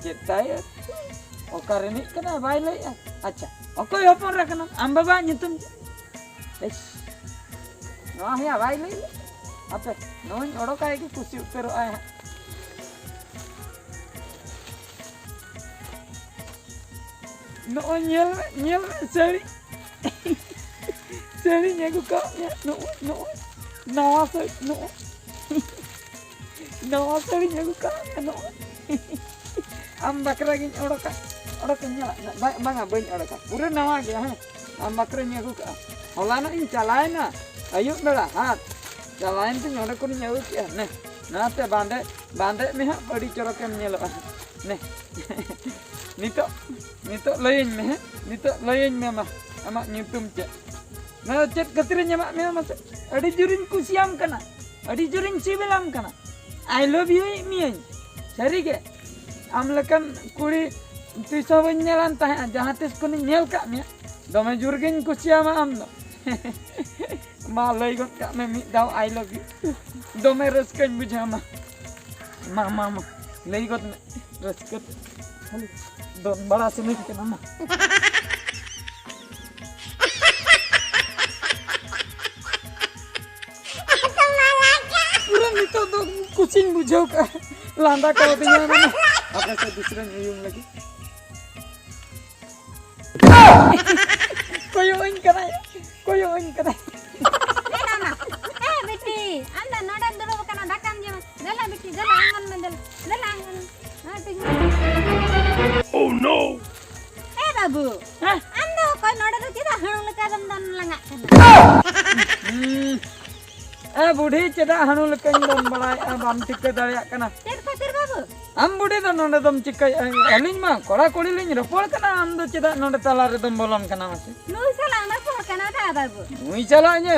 ᱪᱮᱫ ᱛᱟᱭ? ᱚᱠᱟ ᱨᱤᱱᱤᱡ ᱠᱟᱱᱟᱭ ᱵᱟᱭ ᱞᱟᱹᱭᱮᱜᱼᱟ᱾ ᱟᱪᱪᱷᱟ, ᱚᱠᱚᱭ ᱦᱚᱯᱚᱱ ᱮᱨᱟ ᱠᱟᱱᱟᱢ? ᱟᱢ ᱵᱟᱵᱟᱣᱟᱜ ᱧᱩᱛᱩᱢ ᱪᱮᱫ? ᱮᱭ, ᱱᱚᱣᱟ ᱦᱚᱸᱭᱟ ᱵᱟᱭ ᱞᱟᱹᱭ ᱞᱮᱫ᱾ ᱟᱯᱮ, ᱱᱚᱣᱟᱧ ᱚᱰᱚᱠᱟᱭ ᱜᱮ ᱠᱩᱥᱤ ᱩᱛᱟᱹᱨᱚᱜ ᱟᱭ ᱦᱟᱸᱜ᱾ ᱱᱚᱜᱼᱚᱭ ᱧᱮᱞ ᱢᱮ, ᱧᱮᱞ ᱢᱮ, ᱥᱟᱹᱲᱤ᱾ ᱥᱟᱹᱲᱤᱧ ᱟᱹᱜᱩ ᱠᱟᱜ ᱢᱮᱭᱟ᱾ ᱱᱚᱜᱼᱚᱭ, ᱱᱚᱜᱼᱚᱭ, ᱱᱟᱣᱟ ᱥᱟᱹᱲᱤ, ᱱᱚᱜᱼᱚᱭ᱾ ᱱᱟᱣᱟ ᱥᱟᱹᱲᱤᱧ ᱟᱹᱜᱩ ᱠᱟᱜ ᱢᱮᱭᱟ, ᱱᱚᱜᱼᱚᱭ᱾ ᱟᱢ ᱵᱟᱠᱷᱨᱟ ᱜᱤᱧ ᱚᱰᱚᱠᱟ, ᱚᱰᱚᱠᱟᱹᱧ ᱧᱮᱞᱟ᱾ ᱵᱟ-, ᱵᱟᱝᱟ, ᱵᱟᱹᱧ ᱚᱰᱚᱠᱟ, ᱯᱩᱨᱟᱹ ᱱᱟᱣᱟ ᱜᱮᱭᱟ, ᱦᱮᱸ᱾ ᱟᱢ ᱵᱟᱠᱷᱨᱟᱧ ᱟᱹᱜᱩ ᱠᱟᱜᱼᱟ᱾ ᱦᱚᱞᱟᱱᱚᱜ ᱤᱧ ᱪᱟᱞᱟᱣᱮᱱᱟ ᱟᱹᱭᱩᱵ ᱵᱮᱲᱟ ᱦᱟᱴ, ᱪᱟᱞᱟᱣᱮᱱ ᱛᱤᱧ ᱚᱸᱰᱮ ᱠᱷᱚᱱᱤᱧ ᱟᱹᱜᱩ ᱠᱮᱜᱼᱟ᱾ ᱱᱮ, ᱱᱟᱛᱮ ᱵᱟᱸᱫᱮ, ᱵᱟᱸᱫᱮᱜ ᱢᱮ ᱦᱟᱸᱜ, ᱟᱹᱰᱤ ᱪᱚᱨᱚᱠᱮᱢ ᱧᱮᱞᱚᱜᱼᱟ᱾ ᱱᱮ, ᱱᱤᱛᱚᱜ, ᱱᱤᱛᱚᱜ ᱞᱟᱹᱭᱟᱹᱧ ᱢᱮ, ᱦᱮᱸ? ᱱᱤᱛᱚᱜ ᱞᱟᱹᱭᱟᱹᱧ ᱢᱮ ᱢᱟ, ᱟᱢᱟᱜ ᱧᱩᱛᱩᱢ ᱪᱮᱫ? ᱱᱚᱣᱟ ᱪᱮᱫ ᱠᱷᱟᱹᱛᱤᱨᱤᱧ ᱮᱢᱟᱜ ᱢᱮᱭᱟ ᱢᱟᱥᱮ? ᱟᱹᱰᱤ ᱡᱳᱨᱤᱧ ᱠᱩᱥᱤᱭᱟᱢ ᱠᱟᱱᱟ, ᱟᱹᱰᱤ ᱡᱳᱨᱤᱧ ᱥᱤᱵᱤᱞᱟᱢ ᱠᱟᱱᱟ᱾ I love you ᱮᱫ ᱢᱤᱭᱟᱹᱧ᱾ ᱥᱟᱹᱨᱤᱜᱮ, ᱟᱢ ᱞᱮᱠᱟᱱ ᱠᱩᱲᱤ ᱛᱤᱥ ᱦᱚᱸ ᱵᱟᱹᱧ ᱧᱮᱞᱟᱱ ᱛᱟᱦᱮᱸᱜᱼᱟ᱾ ᱡᱟᱦᱟᱸ ᱛᱤᱥ ᱠᱷᱚᱱᱤᱧ ᱧᱮᱞ ᱠᱟᱜ ᱢᱮᱭᱟ, ᱫᱚᱢᱮ ᱡᱳᱨ ᱜᱤᱧ ᱠᱩᱥᱤᱭᱟᱢᱟ ᱟᱢ ᱫᱚ᱾ ᱢᱟ ᱞᱟᱹᱭ ᱜᱚᱫ ᱠᱟᱜ ᱢᱮ ᱢᱤᱫ ᱫᱷᱟᱣ, I love you᱾ ᱫᱚᱢᱮ ᱨᱟᱹᱥᱠᱟᱹᱧ ᱵᱩᱡᱷᱟᱹᱣᱟ᱾ ᱢᱟ, ᱢᱟ, ᱢᱟ, ᱢᱟ, ᱞᱟᱹᱭ ᱜᱚᱫ ᱢᱮ᱾ ᱨᱟᱹᱥᱠᱟᱹ ᱛᱮ ᱠᱷᱟᱹᱞᱤ ᱫᱚᱱ ᱵᱟᱲᱟ ᱥᱟᱱᱟᱧ ᱠᱟᱱᱟ᱾ ᱢᱟ, ᱯᱩᱨᱟᱹ ᱱᱤᱛᱚᱜ ᱫᱚ ᱠᱩᱥᱤᱧ ᱵᱩᱡᱷᱟᱹᱣ ᱠᱟᱜᱼᱟ᱾ ᱞᱟᱸᱫᱟ ᱠᱟᱣᱫᱤᱧᱟ ᱢᱟᱱᱮ᱾ ᱦᱟᱯᱮ ᱥᱮ ᱫᱩᱥᱨᱟᱧ ᱩᱭᱩᱝ ᱞᱟᱹᱜᱤᱫ᱾ ᱠᱚᱭᱚᱜ ᱟᱹᱧ ᱠᱟᱱᱟᱭ, ᱠᱚᱭᱚᱜ ᱟᱹᱧ ᱠᱟᱱᱟᱭ᱾ ᱮ ᱱᱟᱱᱟ, ᱮ ᱵᱤᱴᱤ, ᱟᱢ ᱫᱚ ᱱᱚᱰᱮᱢ ᱫᱩᱲᱩᱵ ᱟᱠᱟᱱᱟ, ᱫᱟᱠᱟᱢ ᱡᱚᱢᱟ᱾ ᱫᱮᱞᱟ ᱵᱤᱴᱤ, ᱫᱮᱞᱟ ᱟᱬᱜᱚᱱ ᱢᱮ, ᱫᱮᱞᱟ, ᱫᱮᱞᱟ ᱟᱬᱜᱚᱱ ᱢᱮ᱾ ᱦᱮᱸ, ᱴᱷᱤᱠ ᱜᱮᱭᱟ᱾ Oh no! ᱮ ᱵᱟᱹᱵᱩ, ᱦᱮᱸ? ᱟᱢ ᱫᱚ ᱚᱠᱚᱭ ᱱᱚᱰᱮ ᱫᱚ ᱪᱮᱫᱟᱜ ᱦᱟᱹᱬᱩ ᱞᱮᱠᱟ ᱫᱚᱢ ᱫᱚᱱ ᱞᱟᱸᱜᱟᱜ ᱠᱟᱱᱟ? ᱦᱩᱸ᱾ ᱮ ᱵᱩᱰᱷᱤ, ᱪᱮᱫᱟᱜ ᱦᱟᱹᱬᱩ ᱞᱮᱠᱟᱧ ᱫᱚᱱ ᱵᱟᱲᱟᱭᱮᱫᱼᱟ, ᱵᱟᱢ ᱴᱷᱤᱠᱟᱹ ᱫᱟᱲᱮᱭᱟᱜ ᱠᱟᱱᱟ? ᱪᱮᱫ ᱠᱷᱟᱹᱛᱤᱨ ᱵᱟᱹᱵᱩ? ᱟᱢ ᱵᱩᱰᱷᱤ ᱫᱚ ᱱᱚᱰᱮ ᱫᱚᱢ ᱪᱤᱠᱟᱹᱭᱮᱫᱼᱟ? ᱟᱹᱞᱤᱧ ᱢᱟ ᱠᱚᱲᱟ ᱠᱩᱲᱤ ᱞᱤᱧ ᱨᱚᱯᱚᱲ ᱠᱟᱱᱟ, ᱟᱢ ᱫᱚ ᱪᱮᱫᱟᱜ ᱱᱚᱰᱮ ᱛᱟᱞᱟ ᱨᱮᱫᱚᱢ ᱵᱚᱞᱚᱱ ᱠᱟᱱᱟ ᱢᱟᱥᱮ? ᱱᱩᱭ ᱥᱟᱞᱟᱜ ᱮᱢ ᱨᱚᱯᱚᱲ ᱠᱟᱱᱟ ᱫᱟ ᱵᱟᱹᱵᱩ? ᱱᱩᱭ ᱥᱟᱞᱟᱜ ᱤᱧ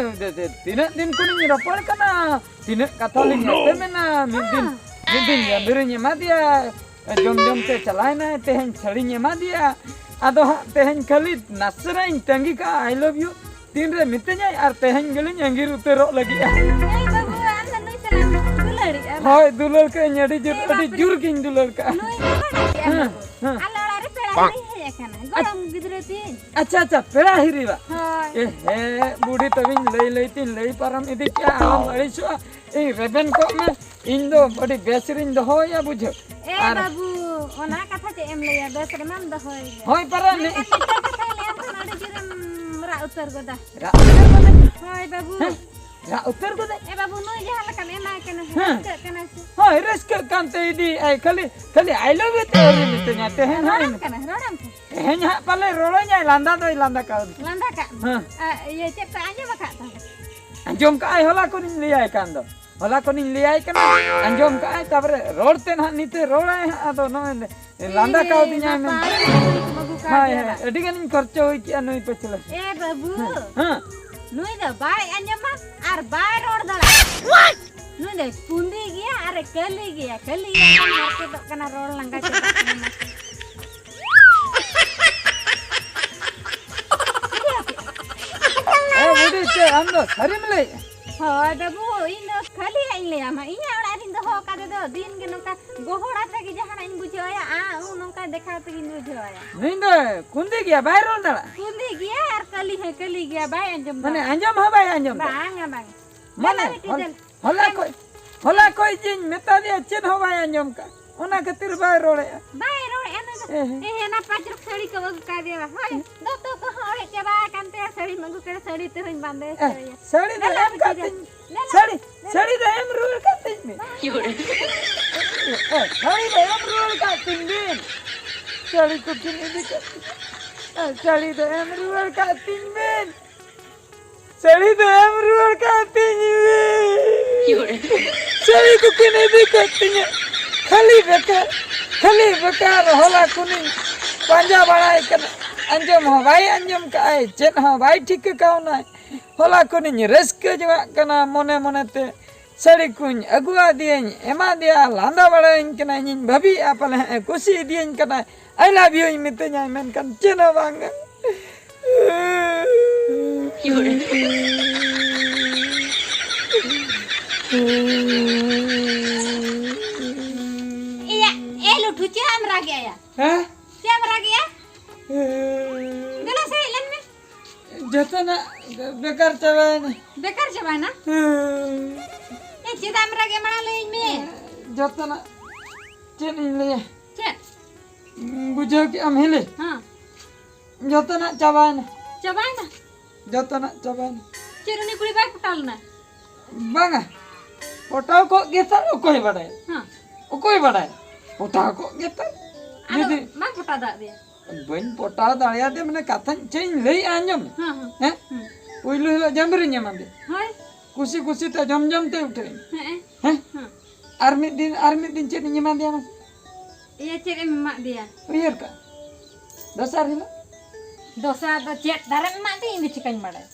ᱛᱤᱱᱟᱹᱜ ᱫᱤᱱ ᱠᱷᱚᱱᱤᱧ ᱨᱚᱯᱚᱲ ᱠᱟᱱᱟ, ᱛᱤᱱᱟᱹᱜ ᱠᱟᱛᱷᱟ ᱞᱤᱧ ᱮᱯᱮᱢᱮᱱᱟ, ᱢᱤᱫ ᱫᱤᱱ, ᱢᱤᱫ ᱫᱤᱱ ᱜᱟᱹᱰᱤᱨᱤᱧ ᱮᱢᱟ ᱫᱮᱭᱟ, ᱡᱚᱢ ᱡᱚᱢ ᱛᱮ ᱪᱟᱞᱟᱣᱮᱱᱟᱭ, ᱛᱮᱦᱮᱧ ᱪᱷᱟᱹᱲᱤᱧ ᱮᱢᱟ ᱫᱮᱭᱟ᱾ ᱟᱫᱚ ᱦᱟᱸᱜ ᱛᱮᱦᱮᱧ ᱠᱷᱟᱹᱞᱤ ᱱᱟᱥᱮᱱᱟᱜ ᱤᱧ ᱛᱟᱺᱜᱤ ᱠᱟᱜᱼᱟ, I love you᱾ ᱛᱤᱱᱨᱮ ᱢᱤᱛᱟᱹᱧᱟᱭ ᱟᱨ ᱛᱮᱦᱮᱧ ᱜᱮᱞᱤᱧ ᱟᱸᱜᱤᱨ ᱩᱛᱟᱹᱨᱚᱜ ᱞᱟᱹᱜᱤᱫᱼᱟ᱾ ᱮᱭ ᱵᱟᱹᱵᱩ, ᱟᱢ ᱫᱚ ᱱᱩᱭ ᱥᱟᱞᱟᱜ ᱮᱢ ᱫᱩᱞᱟᱹᱲᱤᱜᱼᱟ? ᱦᱳᱭ, ᱫᱩᱞᱟᱹᱲ ᱠᱟᱜ ᱟᱹᱧ ᱟᱹᱰᱤ ᱡᱳᱨ, ᱮ ᱟᱹᱰᱤ ᱵᱟᱯᱨᱮ᱾ ᱡᱳᱨ ᱜᱤᱧ ᱫᱩᱞᱟᱹᱲ ᱠᱟᱜᱼᱟ᱾ ᱱᱩᱭ ᱫᱚ ᱵᱟᱰᱟᱭ ᱜᱮᱭᱟ ᱦᱮᱸ, ᱵᱟᱹᱵᱩ᱾ ᱦᱮᱸ᱾ ᱟᱞᱮ ᱚᱲᱟᱜ ᱨᱮ ᱯᱮᱲᱟ ᱦᱤᱨᱤ ᱦᱮᱡ ᱟᱠᱟᱱᱟ᱾ ᱜᱚᱲᱚᱢ ᱜᱤᱫᱽᱨᱟᱹ ᱛᱤᱧ᱾ ᱟᱪᱪᱷᱟ, ᱟᱪᱪᱷᱟ, ᱯᱮᱲᱟ ᱦᱤᱨᱤ ᱵᱟ᱾ ᱦᱳᱭ᱾ ᱮ ᱦᱮᱸ, ᱵᱩᱰᱷᱤ ᱛᱟᱹᱵᱤᱧ ᱞᱟᱹᱭ ᱞᱟᱹᱭ ᱛᱤᱧ ᱞᱟᱹᱭ ᱯᱟᱨᱚᱢ ᱤᱫᱤ ᱠᱮᱜᱼᱟ, ᱟᱞᱚᱢ ᱟᱹᱲᱤᱥᱚᱜᱼᱟ᱾ ᱤᱧ ᱨᱮᱵᱮᱱ ᱠᱚᱜ ᱢᱮ, ᱤᱧ ᱫᱚ ᱟᱹᱰᱤ ᱵᱮᱥ ᱨᱤᱧ ᱫᱚᱦᱚᱭᱟ, ᱵᱩᱡᱷᱟᱹᱣ᱾ ᱮ ᱟᱨ ᱵᱟᱹᱵᱩ, ᱚᱱᱟ ᱠᱟᱛᱷᱟ ᱪᱮᱫ ᱮᱢ ᱞᱟᱹᱭᱟ, ᱵᱮᱥ ᱨᱮᱢᱟᱢ ᱫᱚᱦᱚᱭ ᱜᱮᱭᱟ᱾ ᱦᱳᱭ, ᱯᱟᱨᱟ ᱢᱮ᱾ ᱢᱮᱱᱠᱷᱟᱱ ᱢᱤᱫᱴᱟᱝ ᱠᱟᱛᱷᱟᱧ ᱞᱟᱹᱭᱟᱢ ᱠᱷᱟᱱ ᱟᱹᱰᱤ ᱡᱳᱨᱮᱢ ᱨᱟᱜ ᱩᱛᱟᱹᱨ ᱜᱚᱫᱟ᱾ ᱨᱟᱜ ᱩᱛᱟᱹᱨ ᱜᱚᱫᱟ? ᱦᱳᱭ ᱵᱟᱹᱵᱩ᱾ ᱦᱮᱸ? ᱨᱟᱜ ᱩᱛᱟᱹᱨ ᱜᱚᱫᱟᱹᱧ? ᱮ ᱵᱟᱹᱵᱩ, ᱱᱩᱭ ᱡᱟᱦᱟᱸ ᱞᱮᱠᱟᱢ ᱮᱢᱟᱭ ᱠᱟᱱᱟ, ᱦᱮᱸ᱾ ᱨᱟᱹᱥᱠᱟᱹᱜ ᱠᱟᱱᱟᱭ ᱥᱮ? ᱦᱳᱭ, ᱨᱟᱹᱥᱠᱟᱹᱜ ᱠᱟᱱᱛᱮ ᱤᱫᱤᱭᱮᱫ ᱟᱭ, ᱠᱷᱟᱹᱞᱤ, ᱠᱷᱟᱹᱞᱤ "I love you" ᱛᱮ ᱟᱹᱣᱨᱤ ᱢᱤᱛᱟᱹᱧᱟ ᱛᱮᱦᱮᱧ ᱦᱚᱸ᱾ ᱨᱚᱲᱟᱢ ᱠᱟᱱᱟ, ᱨᱚᱲᱟᱢ ᱠᱟᱱᱟ᱾ ᱛᱮᱦᱮᱧ ᱦᱟᱸᱜ ᱯᱟᱞᱮ ᱨᱚᱲᱟᱹᱧᱟᱭ, ᱞᱟᱸᱫᱟ ᱫᱚᱭ ᱞᱟᱸᱫᱟ ᱠᱟᱣᱫᱤᱧᱟ᱾ ᱞᱟᱸᱫᱟ ᱠᱟᱜ ᱢᱮ᱾ ᱦᱮᱸ᱾ ᱟ, ᱤᱭᱟᱹ, ᱪᱮᱫ ᱯᱮ ᱟᱸᱡᱚᱢ ᱟᱠᱟᱫ ᱛᱟᱦᱮᱸᱫ? ᱟᱸᱡᱚᱢ ᱠᱟᱜᱼᱟᱭ, ᱦᱚᱞᱟ ᱠᱷᱚᱱᱤᱧ ᱞᱟᱹᱭᱟᱭ ᱠᱟᱱ ᱫᱚ᱾ ᱦᱚᱞᱟ ᱠᱷᱚᱱᱤᱧ ᱞᱟᱹᱭᱟᱭ ᱠᱟᱱᱟ, ᱟᱸᱡᱚᱢ ᱠᱟᱜᱼᱟᱭ, ᱛᱟᱯᱚᱨᱮ ᱨᱚᱲ ᱛᱮ ᱱᱟᱦᱟᱜ ᱱᱤᱛᱚᱜ ᱨᱚᱲᱟᱭ ᱦᱟᱸᱜ, ᱟᱫᱚ ᱱᱚᱜᱼᱚᱭ ᱞᱟᱸᱫᱟ ᱮ ᱠᱟᱣᱫᱤᱧᱟᱭ ᱢᱮᱱᱛᱮ᱾ ᱵᱟᱵᱟ, ᱵᱟᱹᱵᱩ ᱠᱟᱣ ᱦᱳᱭ, ᱫᱮᱭᱟ ᱦᱳᱭ, ᱵᱟᱝ? ᱟᱹᱰᱤ ᱜᱟᱱᱤᱧ ᱠᱷᱚᱨᱪᱚ ᱦᱩᱭ ᱠᱮᱜᱼᱟ ᱱᱩᱭ ᱯᱟᱹᱪᱷᱞᱟᱹ᱾ ᱮ ᱵᱟᱹᱵᱩ, ᱦᱮᱸ, ᱦᱮᱸ᱾ ᱱᱩᱭ ᱫᱚ ᱵᱟᱭ ᱟᱸᱡᱚᱢᱟ ᱟᱨ ᱵᱟᱭ ᱨᱚᱲ ᱫᱟᱲᱮᱭᱟᱜᱼᱟ᱾ ᱱᱩᱭ ᱫᱚᱭ ᱠᱩᱸᱫᱤ ᱜᱮᱭᱟ ᱟᱨ ᱮ ᱠᱟᱹᱞᱤ ᱜᱮᱭᱟ, ᱠᱟᱹᱞᱤ ᱜᱮᱭᱟ ᱠᱷᱟᱱ ᱦᱟᱨᱠᱮᱛᱚᱜ ᱠᱟᱱᱟ, ᱨᱚᱲ ᱞᱟᱸᱜᱟ ᱪᱟᱵᱟᱜ ᱠᱟᱱᱟ᱾ ᱮ ᱵᱩᱰᱷᱤ, ᱪᱮᱫ ᱟᱢ ᱫᱚ ᱥᱟᱹᱨᱤᱢ ᱞᱟᱹᱭᱮᱜᱼᱟ? ᱦᱳᱭ ᱵᱟᱹᱵᱩ, ᱤᱧ ᱫᱚ ᱠᱷᱟᱹᱞᱤᱭᱟᱜ ᱤᱧ ᱞᱟᱹᱭᱟᱢᱟ, ᱤᱧᱟᱜ ᱚᱲᱟᱜ ᱨᱤᱧ ᱫᱚᱦᱚ ᱟᱠᱟᱫᱮ ᱫᱚ, ᱫᱤᱱ ᱜᱮ ᱱᱚᱝᱠᱟ ᱜᱚᱦᱚᱲ ᱟᱛᱮ ᱜᱮ ᱡᱟᱦᱟᱱᱟᱜ ᱤᱧ ᱵᱩᱡᱷᱟᱹᱣ ᱟᱭᱟ, ᱟ, ᱩ ᱱᱚᱝᱠᱟ ᱫᱮᱠᱷᱟᱣ ᱛᱮᱜᱤᱧ ᱵᱩᱡᱷᱟᱹᱣ ᱟᱭᱟ᱾ ᱱᱩᱭ ᱫᱚ ᱠᱩᱸᱫᱤ ᱜᱮᱭᱟ, ᱵᱟᱭ ᱨᱚᱲ ᱫᱟᱲᱮᱭᱟᱜᱼᱟ᱾ ᱠᱩᱸᱫᱤ ᱜᱮᱭᱟ ᱟᱨ ᱠᱟᱹᱞᱤ ᱦᱚᱸᱭ ᱠᱟᱹᱞᱤ ᱜᱮᱭᱟ, ᱵᱟᱭ ᱟᱸᱡᱚᱢ ᱫᱟ᱾ ᱢᱟᱱᱮ ᱟᱸᱡᱚᱢ ᱦᱚᱸ ᱵᱟᱭ ᱟᱸᱡᱚᱢ ᱫᱟ᱾ ᱵᱟᱝᱟ, ᱵᱟᱝ᱾ ᱢᱟᱱᱮ ᱮᱱᱟ ᱢᱤᱫᱴᱤᱡ ᱦᱚᱞ-, ᱫᱮᱞ-, ᱦᱚᱞᱟ ᱮᱱ- ᱠᱷᱚᱡ, ᱦᱚᱞᱟ ᱠᱷᱚᱡ ᱡᱮᱧ ᱢᱮᱛᱟ ᱫᱮᱭᱟ, ᱪᱮᱫ ᱦᱚᱸ ᱵᱟᱭ ᱟᱸᱡᱚᱢ ᱠᱟᱜ᱾ ᱚᱱᱟ ᱠᱷᱟᱹᱛᱤᱨ ᱵᱟᱭ ᱨᱚᱲᱮᱜᱼᱟ᱾ ᱵᱟᱭ ᱨᱚᱲᱮᱜᱼᱟ ᱱᱩᱭ ᱫᱚ᱾ ᱮ ᱦᱮᱸ᱾ ᱮ ᱦᱮᱸ, ᱚᱱᱟ ᱯᱟᱸᱪ ᱨᱚᱠ ᱥᱟᱹᱲᱤ ᱠᱚ ᱟᱹᱜᱩ ᱠᱟᱣᱫᱮᱭᱟ᱾ ᱦᱳᱭ, ᱫᱚᱛᱚ ᱠᱚᱦᱚᱸ ᱚᱲᱮᱡ ᱪᱟᱵᱟ ᱟᱠᱟᱱ ᱛᱟᱭᱟ, ᱥᱟᱹᱲᱤᱢ ᱟᱹᱜᱩ ᱠᱮᱫᱟ, ᱥᱟᱹᱲᱤ ᱛᱮᱦᱚᱧ ᱵᱟᱸᱫᱮ ᱮ, ᱦᱚᱪᱚᱭᱟ᱾ ᱥᱟᱹᱲᱤ ᱫᱚ ᱫᱮᱞᱟ ᱮᱢ ᱠᱟᱜ ᱵᱤᱴᱤ ᱛᱤᱧ, ᱫᱮᱞᱟ, ᱥᱟᱹᱲᱤ, ᱫᱮᱞᱟ᱾ ᱥᱟᱹᱲᱤ ᱫᱚ ᱮᱢ ᱨᱩᱣᱟᱹᱲ ᱠᱟᱜ ᱛᱤᱧ ᱢᱮ᱾ ᱮ, ᱥᱟᱹᱲᱤ ᱫᱚ ᱮᱢ ᱨᱩᱣᱟᱹᱲ ᱠᱟᱜ ᱛᱤᱧ ᱵᱤᱱ᱾ ᱥᱟᱹᱲᱤ ᱠᱚᱠᱤᱱ ᱤᱫᱤ ᱠᱟᱜ ᱛᱤᱧ, ᱮ, ᱥᱟᱹᱲᱤ ᱫᱚ ᱮᱢ ᱨᱩᱣᱟᱹᱲ ᱠᱟᱜ ᱛᱤᱧ ᱵᱤᱱ᱾ ᱥᱟᱹᱲᱤ ᱫᱚ ᱮᱢ ᱨᱩᱣᱟᱹᱲ ᱠᱟᱜ ᱛᱤᱧ ᱢᱮ᱾ ᱥᱟᱹᱲᱤ ᱠᱚᱠᱤᱱ ᱤᱫᱤ ᱠᱮᱫ ᱛᱤᱧᱟᱹ᱾ ᱠᱷᱟᱹᱞᱤ ᱵᱮᱠᱟᱨ, ᱠᱷᱟᱹᱞᱤ ᱵᱮᱠᱟᱨ ᱦᱚᱞᱟ ᱠᱷᱚᱱᱤᱧ ᱯᱟᱸᱡᱟ ᱵᱟᱲᱟᱭ ᱠᱟᱱᱟ᱾ ᱟᱸᱡᱚᱢ ᱦᱚᱸ ᱵᱟᱭ ᱟᱸᱡᱚᱢ ᱠᱟᱜᱼᱟᱭ, ᱪᱮᱫ ᱦᱚᱸ ᱵᱟᱭ ᱴᱷᱤᱠᱟᱹ ᱠᱟᱣᱱᱟᱭ᱾ ᱦᱚᱞᱟ ᱠᱷᱚᱱᱤᱧ ᱨᱟᱹᱥᱠᱟᱹ ᱡᱚᱝᱟᱜ ᱠᱟᱱᱟ ᱢᱚᱱᱮ ᱢᱚᱱᱮᱛᱮ᱾ ᱥᱟᱹᱲᱤ ᱠᱚᱧ ᱟᱹᱜᱩᱣᱟᱫᱮᱭᱟᱹᱧ, ᱮᱢᱟᱫᱮᱭᱟ, ᱞᱟᱸᱫᱟ ᱵᱟᱲᱟᱭᱟᱹᱧ ᱠᱟᱱᱟ᱾ ᱤᱧᱤᱧ ᱵᱷᱟᱹᱵᱤᱭᱮᱫᱼᱟ ᱯᱟᱞᱮ ᱦᱮᱸ ᱮ ᱠᱩᱥᱤ ᱤᱫᱤᱭᱟᱹᱧ ᱠᱟᱱᱟᱭ, "I love you" ᱢᱤᱛᱟᱹᱧᱟᱭ, ᱢᱮᱱᱠᱷᱟᱱ ᱪᱮᱫ ᱦᱚᱸ ᱵᱟᱝ᱾ ᱵᱮᱠᱟᱨ ᱪᱟᱵᱟᱭᱮᱱᱟ᱾ ᱵᱮᱠᱟᱨ ᱪᱟᱵᱟᱭᱮᱱᱟ? ᱦᱮᱸ᱾ ᱮ, ᱪᱮᱫᱟᱜ ᱮᱢ ᱨᱟᱜᱮᱫ? ᱢᱟᱲᱟᱝ ᱞᱟᱹᱭᱟᱹᱧ ᱢᱮ᱾ ᱡᱚᱛᱚᱱᱟᱜ ᱪᱮᱫ ᱤᱧ ᱞᱟᱹᱭᱟ? ᱪᱮᱫ? ᱵᱩᱡᱷᱟᱹᱣ ᱠᱮᱜ ᱟᱢ ᱦᱤᱞᱤ? ᱦᱮᱸ᱾ ᱡᱚᱛᱚᱱᱟᱜ ᱪᱟᱵᱟᱭᱮᱱᱟ᱾ ᱪᱟᱵᱟᱭᱮᱱᱟ? ᱡᱚᱛᱚᱱᱟᱜ ᱪᱟᱵᱟᱭᱮᱱᱟ᱾ ᱪᱮᱫ, ᱩᱱᱤ ᱠᱩᱲᱤ ᱵᱟᱭ ᱯᱚᱴᱟᱣ ᱞᱮᱱᱟ? ᱵᱟᱝᱟ, ᱯᱚᱴᱟᱣ ᱠᱚᱜ ᱜᱮ ᱛᱟᱨ, ᱚᱠᱚᱭ ᱵᱟᱰᱟᱭᱟ? ᱦᱮᱸ᱾ ᱚᱠᱚᱭ ᱵᱟᱰᱟᱭᱟ? ᱯᱚᱴᱟᱣ ᱠᱚᱜ ᱜᱮ ᱛᱟᱨ᱾ ᱟᱫᱚ ᱡᱩᱫᱤ ᱵᱟᱭ ᱯᱚᱴᱟᱣ ᱫᱟᱲᱮᱭᱟᱫᱮᱭᱟ? ᱵᱟᱹᱧ ᱯᱚᱴᱟᱣ ᱫᱟᱲᱮᱭᱟᱫᱮ, ᱢᱟᱱᱮ, ᱠᱟᱛᱷᱟᱧ ᱪᱮᱫ ᱤᱧ ᱞᱟᱹᱭᱮᱜᱼᱟ, ᱟᱸᱡᱚᱢ ᱢᱮ᱾ ᱦᱮᱸ, ᱦᱮᱸ᱾ ᱦᱮᱸ? ᱦᱮᱸ᱾ ᱯᱩᱭᱞᱩ ᱦᱤᱞᱳᱜ ᱡᱟᱢᱵᱤᱨᱤᱧ ᱮᱢᱟᱫᱮᱭᱟ᱾ ᱦᱳᱭ᱾ ᱠᱩᱥᱤ ᱠᱩᱥᱤ ᱛᱮ ᱡᱚᱢ ᱡᱚᱢ ᱛᱮ ᱩᱴᱷᱟᱹᱣ ᱮᱱᱟ᱾ ᱦᱮᱸ᱾ ᱦᱮᱸ? ᱦᱮᱸ᱾ ᱟᱨ ᱢᱤᱫ ᱫᱤᱱ, ᱟᱨ ᱢᱤᱫ ᱫᱤᱱ ᱪᱮᱫ ᱤᱧ ᱮᱢᱟᱫᱮᱭᱟ ᱢᱟᱥᱮ? ᱤᱭᱟᱹ, ᱪᱮᱫ ᱮᱢ ᱮᱢᱟᱫᱮᱭᱟ? ᱩᱭᱦᱟᱹᱨ ᱠᱟᱜ᱾ ᱫᱚᱥᱟᱨ ᱦᱤᱞᱳᱜ᱾ ᱫᱚᱥᱟᱨ ᱫᱚ ᱪᱮᱫ ᱫᱟᱨᱮᱢ ᱮᱢᱟᱫᱮᱭᱟ, ᱤᱧ ᱫᱚ ᱪᱤᱠᱟᱹᱧ ᱵᱟᱲᱟᱭᱟ?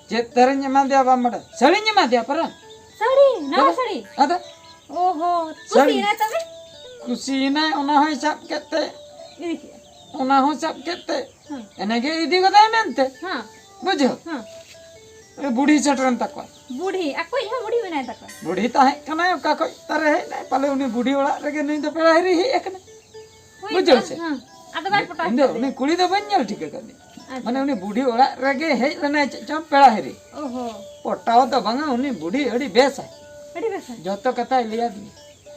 ᱪᱮᱫ ᱫᱟᱨᱮᱧ ᱮᱢᱟᱫᱮᱭᱟ ᱵᱟᱢ ᱵᱟᱰᱟᱭᱟ? ᱥᱟᱹᱲᱤᱧ ᱮᱢᱟᱫᱮᱭᱟ ᱯᱟᱨᱟ᱾ ᱥᱟᱹᱲᱤ? ᱱᱟᱣᱟ ᱥᱟᱹᱲᱤ? ᱟᱫᱚ? ᱚ ᱦᱚ, ᱥᱟᱹᱲᱤ᱾ ᱠᱩᱥᱤᱭᱮᱱᱟᱭ ᱛᱚᱵᱮ? ᱠᱩᱥᱤᱭᱮᱱᱟᱭ, ᱚᱱᱟ ᱦᱚᱸᱭ ᱥᱟᱵ ᱠᱮᱫ ᱛᱮ᱾ ᱤᱫᱤ ᱠᱮᱫᱼᱟ᱾ ᱚᱱᱟ ᱦᱚᱸ ᱥᱟᱵ ᱠᱮᱫ ᱛᱮ᱾ ᱦᱮᱸ᱾ ᱮᱱᱮ ᱜᱮ ᱤᱫᱤ ᱜᱚᱫᱟᱭ ᱢᱮᱱᱛᱮ᱾ ᱦᱮᱸ᱾ ᱵᱩᱡᱷᱟᱹᱣ? ᱦᱮᱸ᱾ ᱮ, ᱵᱩᱲᱦᱤ ᱥᱮᱴᱮᱨᱮᱱ ᱛᱟᱠᱚᱣᱟ᱾ ᱵᱩᱲᱦᱤ, ᱟᱠᱚᱭᱤᱡ ᱦᱚᱸ ᱵᱩᱲᱦᱤ ᱢᱮᱱᱟᱭ ᱛᱟᱠᱚᱣᱟ᱾ ᱵᱩᱲᱦᱤ ᱛᱟᱦᱮᱸ ᱠᱟᱱᱟᱭ, ᱚᱠᱟ ᱠᱷᱚᱡ ᱛᱟᱨᱮ ᱦᱮᱡ ᱮᱱᱟᱭ, ᱯᱟᱞᱮ ᱩᱱᱤ ᱵᱩᱲᱦᱤ ᱚᱲᱟᱜ ᱨᱮᱜᱮ ᱱᱩᱭ ᱫᱚ ᱯᱮᱲᱟ ᱦᱤᱨᱤ ᱦᱮᱡ ᱟᱠᱟᱱᱟ᱾ ᱦᱳᱭ, ᱵᱩᱡᱷᱟᱹᱣ ᱵᱟᱝ, ᱥᱮ? ᱦᱮᱸ᱾ ᱟᱫᱚ ᱵᱟᱭ ᱯᱚᱴᱟᱣ ᱤᱧ ᱫᱚ ᱠᱮᱫ ᱩᱱᱤ ᱫᱚ᱾ ᱠᱩᱲᱤ ᱫᱚ ᱵᱟᱹᱧ ᱧᱮᱞ ᱴᱷᱤᱠᱟᱹ ᱠᱟᱫᱮᱭᱟ᱾ ᱟᱪᱪᱷᱟ᱾ ᱢᱟᱱᱮ ᱩᱱᱤ ᱵᱩᱰᱷᱤ ᱚᱲᱟᱜ ᱨᱮᱜᱮ ᱦᱮᱡ ᱞᱮᱱᱟᱭ, ᱪᱮᱫ ᱪᱚᱝ ᱯᱮᱲᱟ ᱦᱤᱨᱤ᱾ ᱚ ᱦᱚᱸ᱾ ᱯᱚᱴᱟᱣ ᱫᱚ ᱵᱟᱝᱟ, ᱩᱱᱤ ᱵᱩᱰᱷᱤ ᱟᱹᱰᱤ ᱵᱮᱥᱟᱭ᱾ ᱟᱹᱰᱤ ᱵᱮᱥᱟᱭ᱾ ᱡᱚᱛᱚ ᱠᱟᱛᱷᱟᱭ ᱞᱟᱹᱭ ᱟᱹᱫᱤᱧᱟ᱾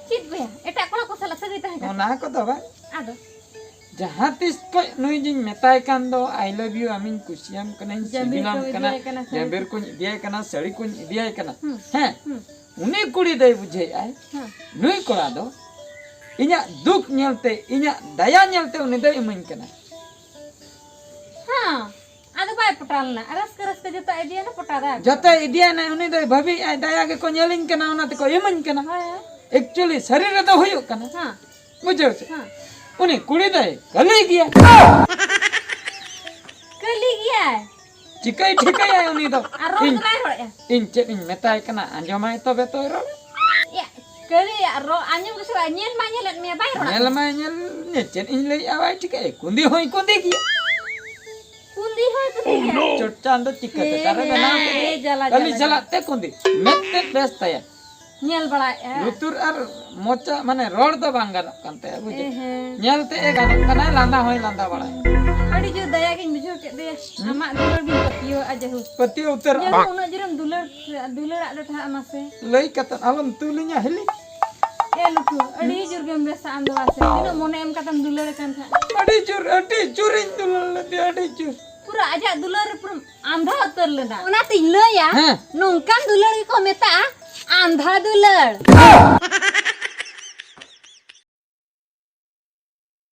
ᱪᱮᱫ ᱵᱚᱭᱟ? ᱮᱴᱟᱜ ᱠᱚᱲᱟ ᱠᱚ ᱥᱟᱞᱟᱜ ᱥᱟᱹᱜᱟᱹᱭ ᱛᱟᱦᱮᱸ ᱠᱟᱱᱟ? ᱚᱱᱟ ᱠᱚᱫᱚ ᱵᱟᱝ᱾ ᱟᱫᱚ? ᱡᱟᱦᱟᱸ ᱛᱤᱥ ᱠᱷᱚᱡ ᱱᱩᱭ ᱡᱤᱧ ᱢᱮᱛᱟᱭ ᱠᱟᱱ ᱫᱚ, "I love you", ᱟᱢᱤᱧ ᱠᱩᱥᱤᱭᱟᱢ ᱠᱟᱹᱱᱟᱹᱧ, ᱡᱟᱢᱵᱤᱨ ᱥᱤᱵᱤᱞᱟᱢ ᱠᱚᱢ ᱠᱟᱱᱟ, ᱤᱫᱤᱭᱟᱭ ᱠᱟᱱᱟ, ᱥᱟᱹᱲᱤ ᱡᱟᱢᱵᱤᱨ ᱠᱚᱢ᱾ ᱠᱚᱧ ᱤᱫᱤᱭᱟᱭ ᱠᱟᱱᱟ, ᱥᱟᱹᱲᱤ ᱠᱚᱧ ᱤᱫᱤᱭᱟᱭ ᱠᱟᱱᱟ᱾ ᱦᱩᱸ, ᱦᱮᱸ? ᱦᱩᱸ᱾ ᱩᱱᱤ ᱠᱩᱲᱤ ᱫᱚᱭ ᱵᱩᱡᱷᱟᱹᱣᱮᱫᱼᱟᱭ, ᱦᱮᱸ᱾ ᱱᱩᱭ ᱠᱚᱲᱟ ᱫᱚ ᱤᱧᱟᱹᱜ ᱫᱩᱠ ᱧᱮᱞᱛᱮ, ᱤᱧᱟᱹᱜ ᱫᱟᱭᱟ ᱧᱮᱞᱛᱮ ᱩᱱᱤ ᱫᱚᱭ ᱤᱢᱟᱹᱧ ᱠᱟᱱᱟ᱾ ᱦᱮᱸ, ᱟᱫᱚ ᱵᱟᱭ ᱯᱚᱴᱟᱣ ᱞᱮᱱᱟ᱾ ᱟᱨ ᱨᱟᱹᱥᱠᱟᱹ ᱨᱟᱹᱥᱠᱟᱹ ᱡᱚᱛᱚ ᱤᱫᱤᱭᱮᱱᱟ, ᱯᱚᱴᱟᱣ ᱫᱟᱭ᱾ ᱡᱚᱛᱚ ᱤᱫᱤᱭᱮᱱᱟ, ᱩᱱᱤ ᱫᱚᱭ ᱵᱷᱟᱹᱵᱤᱭᱮᱫᱼᱟᱭ, ᱫᱟᱭᱟ ᱜᱮᱠᱚ ᱧᱮᱞᱤᱧ ᱠᱟᱱᱟ, ᱚᱱᱟ ᱛᱮᱠᱚ ᱤᱢᱟᱹᱧ ᱠᱟᱱᱟ᱾ ᱦᱳᱭ, ᱦᱳᱭ᱾ Actually ᱥᱟᱹᱨᱤ ᱨᱮᱫᱚ ᱦᱩᱭᱩᱜ ᱠᱟᱱᱟ᱾ ᱦᱮᱸ᱾ ᱵᱩᱡᱷᱟᱹᱣ ᱥᱮ? ᱦᱮᱸ᱾ ᱩᱱᱤ ᱠᱩᱲᱤ ᱫᱚᱭ ᱠᱟᱹᱞᱤ ᱜᱮᱭᱟ᱾ ᱠᱟᱹᱞᱤ ᱜᱮᱭᱟᱭ? ᱪᱤᱠᱟᱹᱭ ᱴᱷᱤᱠᱟᱹᱭᱟᱭ ᱩᱱᱤ ᱫᱚ? ᱟᱨ ᱨᱚᱲ ᱤᱧ, ᱫᱚ ᱵᱟᱭ ᱨᱚᱲᱮᱫᱼᱟ᱾ ᱤᱧ ᱪᱮᱫ ᱤᱧ ᱢᱮᱛᱟᱭ ᱠᱟᱱᱟ, ᱟᱸᱡᱚᱢᱟᱭ ᱛᱚᱵᱮ ᱛᱚᱭ ᱨᱚᱲᱟ᱾ ᱭᱟ, ᱠᱟᱹᱞᱤᱭᱟᱜ ᱨᱚᱲ ᱟᱸᱡᱚᱢ ᱜᱮᱥᱮ ᱵᱟᱭ ᱧᱮᱞ ᱢᱟ ᱧᱮᱞᱮᱫ ᱢᱮᱭᱟ, ᱵᱟᱭ ᱨᱚᱲᱟ᱾ ᱧᱮᱞ ᱢᱟᱭ ᱧᱮᱞ, ᱪᱮᱫ ᱤᱧ ᱞᱟᱹᱭᱮᱜᱼᱟ, ᱵᱟᱭ ᱴᱷᱤᱠᱟᱹᱭᱟ᱾ ᱠᱩᱸᱫᱤ ᱦᱚᱸᱭ ᱠᱩᱸᱫᱤ ᱜᱮᱭᱟ᱾ ᱠᱩᱸᱫᱤ ᱦᱚᱸᱭ ᱠᱩᱸᱫᱤ ᱜᱮᱭᱟ? ᱪᱚᱴ ᱪᱟᱸᱫᱚ ᱪᱤᱠᱟᱹᱛᱮ ᱦᱮᱸ, ᱛᱟᱨᱮ ᱦᱮᱸ, ᱵᱮᱱᱟᱣ ᱦᱮᱸ, ᱠᱮᱫᱮᱭᱟ? ᱡᱟᱞᱟ, ᱠᱷᱟᱹᱞᱤ ᱡᱟᱞᱟ, ᱡᱟᱞᱟᱜ ᱡᱟᱞᱟ᱾ ᱛᱮ ᱠᱩᱸᱫᱤ, ᱢᱮᱫ ᱛᱮᱫ ᱵᱮᱥ ᱛᱟᱭᱟ᱾ ᱧᱮᱞ ᱵᱟᱲᱟᱭᱮᱫᱼᱟ᱾ ᱞᱩᱛᱩᱨ ᱟᱨ ᱢᱚᱪᱟ, ᱢᱟᱱᱮ, ᱨᱚᱲ ᱫᱚ ᱵᱟᱝ ᱜᱟᱱᱚᱜ ᱠᱟᱱ ᱛᱟᱭᱟ, ᱵᱩᱡᱷᱟᱹᱣ? ᱮ ᱦᱮᱸ᱾ ᱧᱮᱞ ᱛᱮ ᱮ ᱜᱟᱱᱚᱜ ᱠᱟᱱᱟᱭ, ᱞᱟᱸᱫᱟ ᱦᱚᱸᱭ ᱞᱟᱸᱫᱟ ᱵᱟᱲᱟᱭᱟ᱾ ᱟᱹᱰᱤ ᱡᱳᱨ ᱫᱟᱭᱟ ᱜᱤᱧ ᱵᱩᱡᱷᱟᱹᱣ ᱠᱮᱫ ᱫᱮᱭᱟ᱾ ᱟᱢᱟᱜ ᱫᱩᱞᱟᱹᱲ ᱜᱤᱧ ᱯᱟᱹᱛᱭᱟᱹᱣᱟᱜᱼᱟ᱾ ᱡᱟᱦᱩ, ᱯᱟᱹᱛᱭᱟᱹᱣ ᱩᱛᱟᱹᱨ ᱡᱟᱦᱩ, ᱩᱱᱟᱹᱜ ᱡᱳᱨᱮᱢ ᱫᱩᱞᱟᱹᱲ, ᱫᱩᱞᱟᱹᱲᱟᱜ ᱫᱚ ᱛᱟᱦᱮᱸᱫ ᱢᱟᱥᱮ᱾ ᱞᱟᱹᱭ ᱠᱟᱛᱮ ᱟᱞᱚᱢ ᱛᱩᱞᱤᱧᱟ ᱦᱤᱞᱤ᱾ ᱮ ᱞᱩᱴᱷᱩ, ᱟᱹᱰᱤ ᱡᱳᱨ ᱜᱮᱢ ᱵᱮᱥᱟ ᱟᱢ ᱫᱚ ᱵᱟᱥᱮ᱾ ᱛᱤᱱᱟᱹᱜ ᱢᱚᱱᱮ ᱮᱢ ᱠᱟᱛᱮᱢ ᱫᱩᱞᱟᱹᱲ ᱠᱟᱱ ᱛᱟᱦᱮᱸᱫ᱾ ᱟᱹᱰᱤ ᱡᱳᱨ, ᱟᱹᱰᱤ ᱡᱳᱨᱤᱧ ᱫᱩᱞᱟᱹᱲ ᱞᱮᱫᱮᱭᱟ, ᱟᱹᱰᱤ ᱡᱳᱨ᱾ ᱯᱩᱨᱟᱹ ᱟᱡᱟᱜ ᱫᱩᱞᱟᱹᱲ ᱨᱮ ᱯᱩᱨᱟᱹᱢ ᱟᱸᱫᱷᱟ ᱩᱛᱟᱹᱨ ᱞᱮᱱᱟ᱾ ᱚᱱᱟᱛᱤᱧ ᱞᱟᱹᱭᱟ, ᱦᱮᱸ᱾ ᱱᱚᱝᱠᱟᱱ ᱫᱩᱞᱟᱹᱲ ᱜᱮᱠᱚ ᱢᱮᱛᱟᱜᱼᱟ ᱟᱸᱫᱷᱟ ᱫᱩᱞᱟᱹᱲ᱾